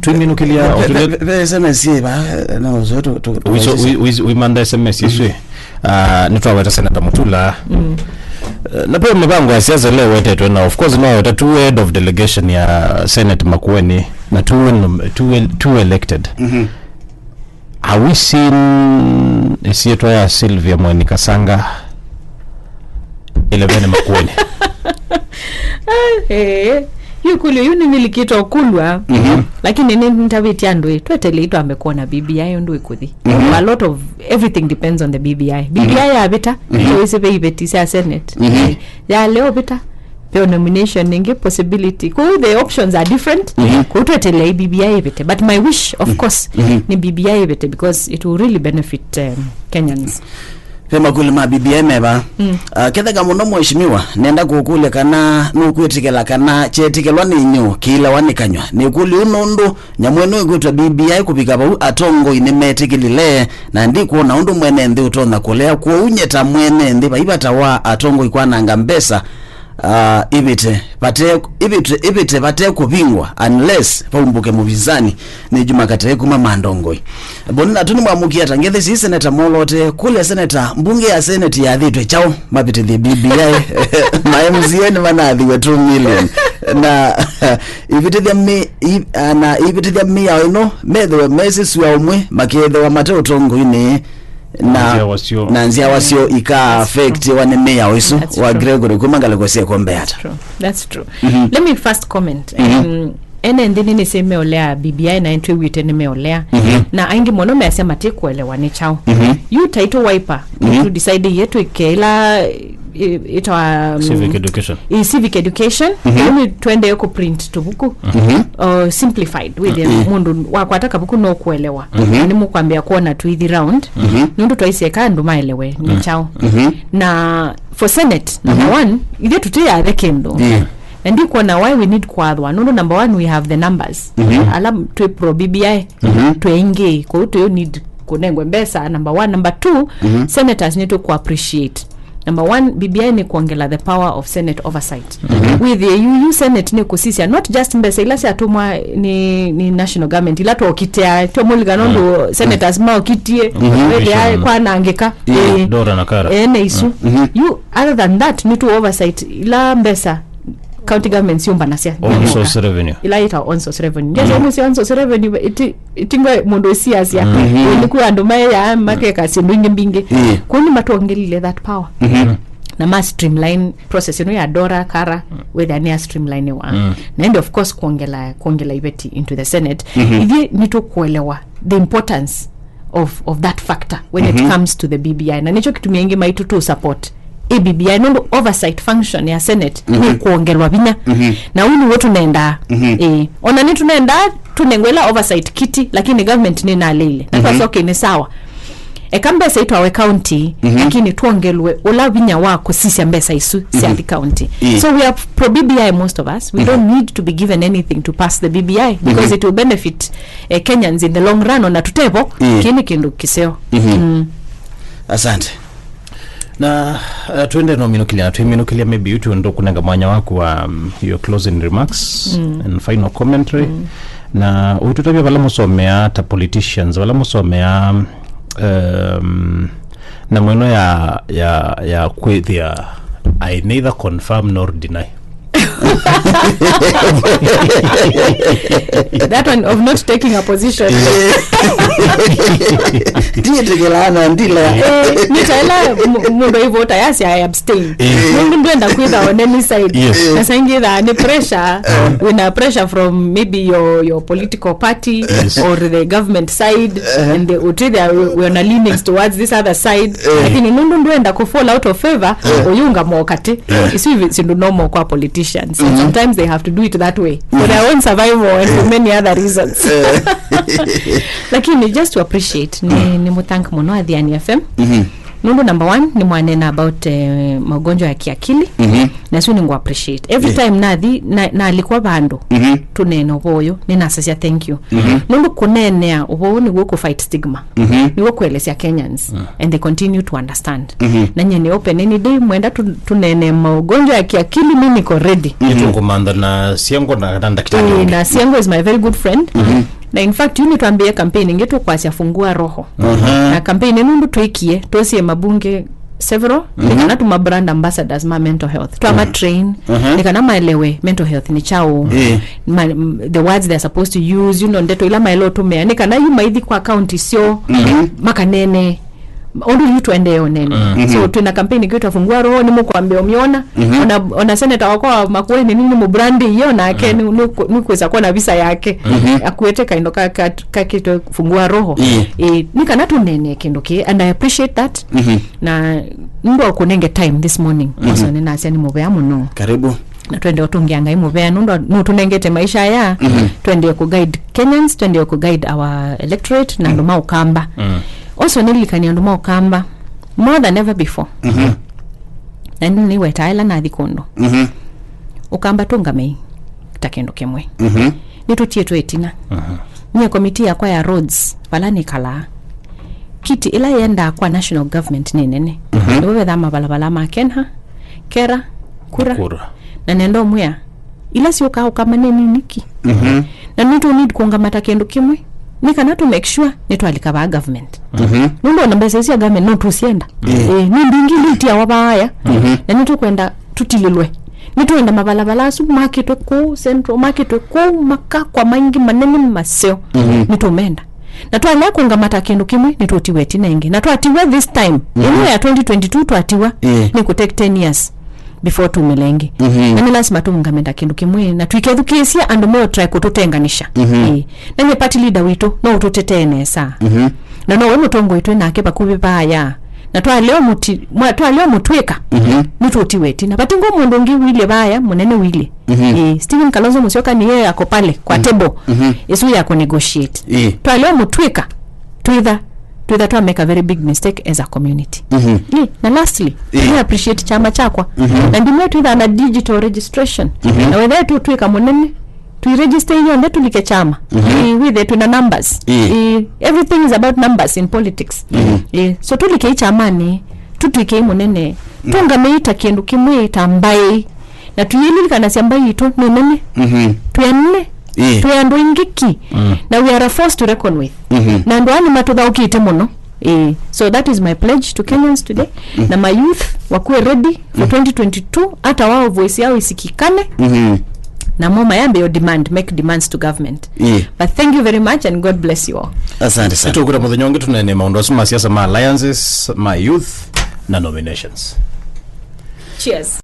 Twĩminũkĩlya. Ve, ve, ve, ve S M S ĩ va, no, so tu, tu, tu, Wiso, wi-, wi-, wimantha S M S ĩsu. Ah, nĩtwaweta Senator Mutula. Eh, na pia mĩvango ya siasa ĩla ĩwetetwe na, of course, no weta two head of delegation ya Senate Makueni na two nom-, two el-, two elected. Are we seeing ĩsyĩtwa ya Sylvia Mweni Kasanga ĩlevene Makueni? Eh, yu kũlyo yu nĩnilikĩte ũkũlw'a, lakini nĩntavĩtye andũ ĩ, twetelei twambe kwona B B I ũndũ ĩkũthi. A lot of everything depends on the B B I. B B I yavĩta, so ĩsĩ ve iveti sya Senate. Ya leo vĩta, ve nomination ĩngĩ possibility. Kwoou the options are different. Kwoou twetelei B B I ĩvĩte. But my wish, of course, nĩ B B I ĩvĩte because it will really benefit, um, Kenyans. Ve makũlyo ma B B I meva. Ah, ketheka mũno mheshimiwa, nenda kũkũlya kana nũkwĩtĩkĩla kana kyetĩkĩlwa nĩ inyũ kĩilawa nĩ kanyw'a. Nĩkũlyo nũndũ nyamũ ĩno ĩkwĩtwa B B I kũvika vau atongoi nĩmetĩkĩlile, na ndikwona ũndũ mwene nthĩ ũtonya kũlea. Kwoou nye ta mwene nthĩ, vai vata wa atongoi kwananga mbesa Ah, ivĩte vate, ivĩte, ivĩte vate kũvingwa unless vaumbũke mũvinzani nĩ Juma Katai kuma Mandongoi. Mboni natu nĩmwamũkie ata ngethi sii seneta Molote kũlya seneta mbunge ya seneti yathĩtwe kyaũ mavĩtĩthye B B I? Ma M C A nĩmanathiwe two million na ivĩtĩthya mi, i, ah, na ivĩtĩthya mĩao ĩno methĩwe mesĩ sua ũmwe makethĩwa mate ũtongoinĩ na, na nzyawa syoo, na nzyawa syoo ika affectiwa nĩ mĩao ĩsu. That's wa true. Gregory kuma ngalĩko sya kombe ata. True. That's true. Mhm. Let me first comment. Mhm. Um, ene nthĩ nĩnĩsĩ meolea B B I na nĩtwĩw'ĩte nĩmeolea. Mhm. Na aingĩ mũno measya matĩkũelewa nĩ kyaũ. Mhm. Yu taitũ Wiper, mhm, nĩtũdecidĩie twĩke ĩla, ĩ-, ĩtawa, um, civic education. Ĩ civic education. Mhm. Ĩu nĩ twendee kũprint tũvuku, mhm, uh, simplified, wĩthĩe, mhm, mũndũ wakwata kavuku no kũelewa. Mhm. Na nĩmũkwambĩa kwona tũithi round, mhm, nũndũ twaisye eka andũ maelewe nĩ, mhm, kyaũ. Mhm. Na for Senate, number, mhm, one, ithyĩ tũtĩyathe kĩndũ. Yeah. Na ndikwona why we need kwathwa. Nũndũ number one, we have the numbers. Mhm. Ala twĩ pro B B I, mhm, twĩ aingĩ, kwoou tũyũ need kũnengwe mbesa, number one. Number two, mhm, senators nĩtũkũ appreciate. Number one, B B I nĩ kwongela the power of Senate oversight. Mhm. Wĩthĩe yu, yu Senate nĩ kũsisya, not just mbesa ila syatũmwa nĩ, nĩ national government, ila twokitĩa, twamũlika nũndũ, mhm, senators maokitie, mhm, wĩthĩa kwanangĩka. Yeah. Ĩĩ. Dora na Kara. Ĩĩ, nĩ isu. Mhm. Yu, other than that, nĩ tũ oversight ila mbesa county government syũmbanasya. Own source revenue. Ila yĩtawa own source revenue. Ngezo, mhm, mwe sya own source revenue, iti, itingwe mũndũ ũsiasya. Mhm. Ĩĩ, nĩkwĩ andũ maĩaa makeka syĩndũ ingĩ mbingĩ. Ĩĩ. Kwoou nĩmatwongelile that power. Mhm. Na ma streamline process ĩno ya Dora, Kara, wĩthĩa nĩ ya streamlinewa. Mm. Na ĩndĩ of course kwongela, kwongela iveti into the Senate. Mhm. Ithyĩ nĩtũkũelewa the importance of, of that factor when it, mhm, comes to the B B I. Na nĩkyo kĩtumi aingĩ maitũ tũ support ĩ B B I, nũndũ oversight function ya Senate, mhm, nĩ kwongelwa vinya. Mhm. Na ũu nĩw'o tũnendaa. Mhm. Ĩĩ. Ona nĩtũnendaa tũnengwe ĩla oversight kiti, lakini government nĩnaleile. Na, mhm, twasya, okay, nĩ sawa. Eka mbesa itwawe county, mhm, lakini twongelwe ũla vinya wa kũsisya mbesa isu sya, mhm, the county. Ĩĩ. So we are pro B B I, most of us. We, mhm, don't need to be given anything to pass the B B I because, mhm, it will benefit, eh, Kenyans in the long run. Ona tũtevo, ĩĩ, kĩĩ nĩ kĩndũ kĩseo. Mhm. Mm. Asante. Na, uh, twende no minũkĩlya, na twĩminũkĩlya maybe ũtũ ndũkũnenga mwanya waku wa, um, your closing remarks, mm, and final commentary. Mm. Na ũitũtavya vala mũsomea ta politicians, vala mũsomea, um, na mweno ya, ya, ya kwĩthĩa I neither confirm nor deny. That one of not taking a position. Ndiĩtĩkĩlaa na ndilea. Eh, nĩ ta ĩla mu-, mũndũ aivota yasya I abstain. Eh. Nũndũ ndwenda kwĩtha on any side. Yes. Na saingĩ thaa nĩ pressure, wĩna pressure from maybe your, your political party, yes, or the government side, and the, ũtĩthĩa wĩ, wĩ on a leanings towards this other side. Eh. Lakini nũndũ ndwenda kũ fall out of favor, ũyũngama o katĩ. Yeah. Isu ivi-, sindu normal kwa politicians. And, mhm, sometimes they have to do it that way for, mhm, their own survival and for, yeah, many other reasons. Yeah. Lakini just to appreciate, ni, ni muthank mũno Athiani F M. Mhm. Nũndũ number one, ni mwanena about, eh, magonjwa ya kiakili. Mhm. Na su ni ngũ appreciate. Every, yeah, time nathi, na, nalikwa vandu, mhm, tunena ũvoo ũyũ, ni nasasya thank you. Mhm. Nũndũ kũneenea ũvoo ũũ nĩw'o kũ fight stigma. Mhm. Nĩw'o kũelesya Kenyans, mm, and they continue to understand. Mhm. Na nyie nĩ open any day, mwenda tu-, tunene maũgonjwa ya kiakili, mimi niko ready. Mhm. Nĩtũkũmantha na Siango na, na ndakitari, ĩĩ, ũngĩ. Na Siango is my very good friend. Mhm. Na in fact, yu nĩtwambĩĩe campaign ĩngĩ tũkwasya Fungua Roho. Mhm. Na campaign ĩno nũndũ twĩkie, twosie mabunge several, mhm, nĩ kana tũma brand ambassadors ma mental health. Twama, mhm, train, mhm, nĩ kana maelewe mental health nĩ kyaũ. Ĩĩ. Ma-, m-, the words they are supposed to use, you know, ndeto ila maĩle ũtũmĩa, nĩ kana yu maithi kwa county syoo, mhm, makanene ũndũ yu tũendee ũnene. Mhm. So, twĩna campaign ĩkwĩtwa Fungua Roho, nĩmũkwambĩa ũmyona. Mhm. Ona, ona seneta wakwa wa Makueni nĩ, nĩmũbrandĩie, onake, mhm, nĩ, nĩ, nĩkwĩsa kwona visa yake, mhm, akuĩte kaindo ka, ka, kakĩtwe Fungua Roho. Ĩĩ. Ĩĩ, nĩ kana tũnene kĩndũ kĩĩ, and I appreciate that. Mhm. Na nũndũ wa kũnenge time this morning, mhm, also nĩnasya nĩ mũvea mũno. Karibu. Na twende ũtũngĩa Ngai mũvea, nũndũ nũtũnengete maisha aya, mhm, twendee kũ guide Kenyans, twendee kũ guide our electorate, na andũ, mhm, ma Ũkamba. Mhm. Also nĩlilikania andũ ma Ũkamba, more than ever before. Mhm. Na nĩweta ĩla nathi kũndũ. Mhm. Ũkamba tũngamei ta kĩndũ kĩmwe. Mhm. Nĩtũtiĩtwe ĩtina. Mhm. Nyie komiti yakwa ya roads, vala nĩkalaa, kiti ĩla yendaa kwa national government nĩ nene. Mhm. Nĩvo vethaa mavalava ma Kenha, Kera, Kura. Kura. Na nenda ũmwĩa, ila syũkaa ũkama nĩ nini ki. Mhm. Na nĩtũ need kũngamata kĩndũ kĩmwe, nĩ kana to make sure nĩtwalika vaa government. Mhm. Nũndũ ona mbesa sya government no tũsyenda. Mm. Eh, nĩ mbingĩ ile itiawa vaaya. Mhm. Na nĩtũkwenda tũtilĩlwe. Nĩtũenda mavalava asu makĩtwe kũu Central, makĩtwe kũu, makakwa maingĩ manene maseo. Mhm. Nĩtũmenda. Na twalea kũngamata kĩndũ kĩmwe, nĩtũtiwe ĩtina ĩngĩ. Na twatiwa this time, mhm, ĩno ya twenty twenty-two twatiwa, ĩĩ, nĩ kũ take ten years before tumĩle ĩngĩ. Mhm. Na nĩ lasima tũngamenda kĩndũ kĩmwe, na tũikethukĩĩsya andũ me try kũtũtenganisha. Mhm. Ĩĩ. Na nĩ party leader witũ, no ũtũtetee nesa. Mhm. Na no we mũtongoi twĩ nake vakuvĩ vaya. Na twalea mũti-, mwa-, twalea mũtwĩka, mhm, nĩtũtiwe ĩtina. Vati ngo mũndũ ũngĩ wĩlye vaya, mũnene wĩlye. Mhm. Eh, Stephen Kalonzo Musyoka ni yeye ako pale kwa, mm, table, mhm, isu ya ku negotiate. Eh. Twaleo mũtwĩka, twitha, twitha twa make a very big mistake as a community. Mhm. Eh, na lastly, eh, ni appreciate chama chakwa. Mhm. Na ndimwe twitha na digital registration. Mhm. Na wethe tu twĩka mũnene, twi register yonthe tulike chama. Mhm. Eh, withe twina numbers. Eh. Eh, everything is about numbers in politics. Mhm. Eh, so tulike ichamani, tutwike mũnene. Mm. Tũngamei ta kĩndũ kĩmwe ta mbaĩ. Na tũyĩlilikanasya mbaĩ yitũ nĩ nene. Mhm. Twĩ anene. Ĩĩ. Twĩ andũ aingĩ ki. Mm. Na we are a force to reckon with. Mhm. Na andũ aa nĩmatũthaũkĩte mũno. Ĩĩ. So that is my pledge to Kenyans today. Mm. Na my youth wakuwe ready for, mm, twenty twenty-two, hata wao voice yao isikikane. Mhm. Na mo mayambe yo demand, make demands to government. Ĩĩ. But thank you very much and God bless you all. Asante sana. Tũkwĩta mũthenya ũngĩ tũnene maũndũ asu ma siasa, ma alliances, ma youth na nominations. Cheers.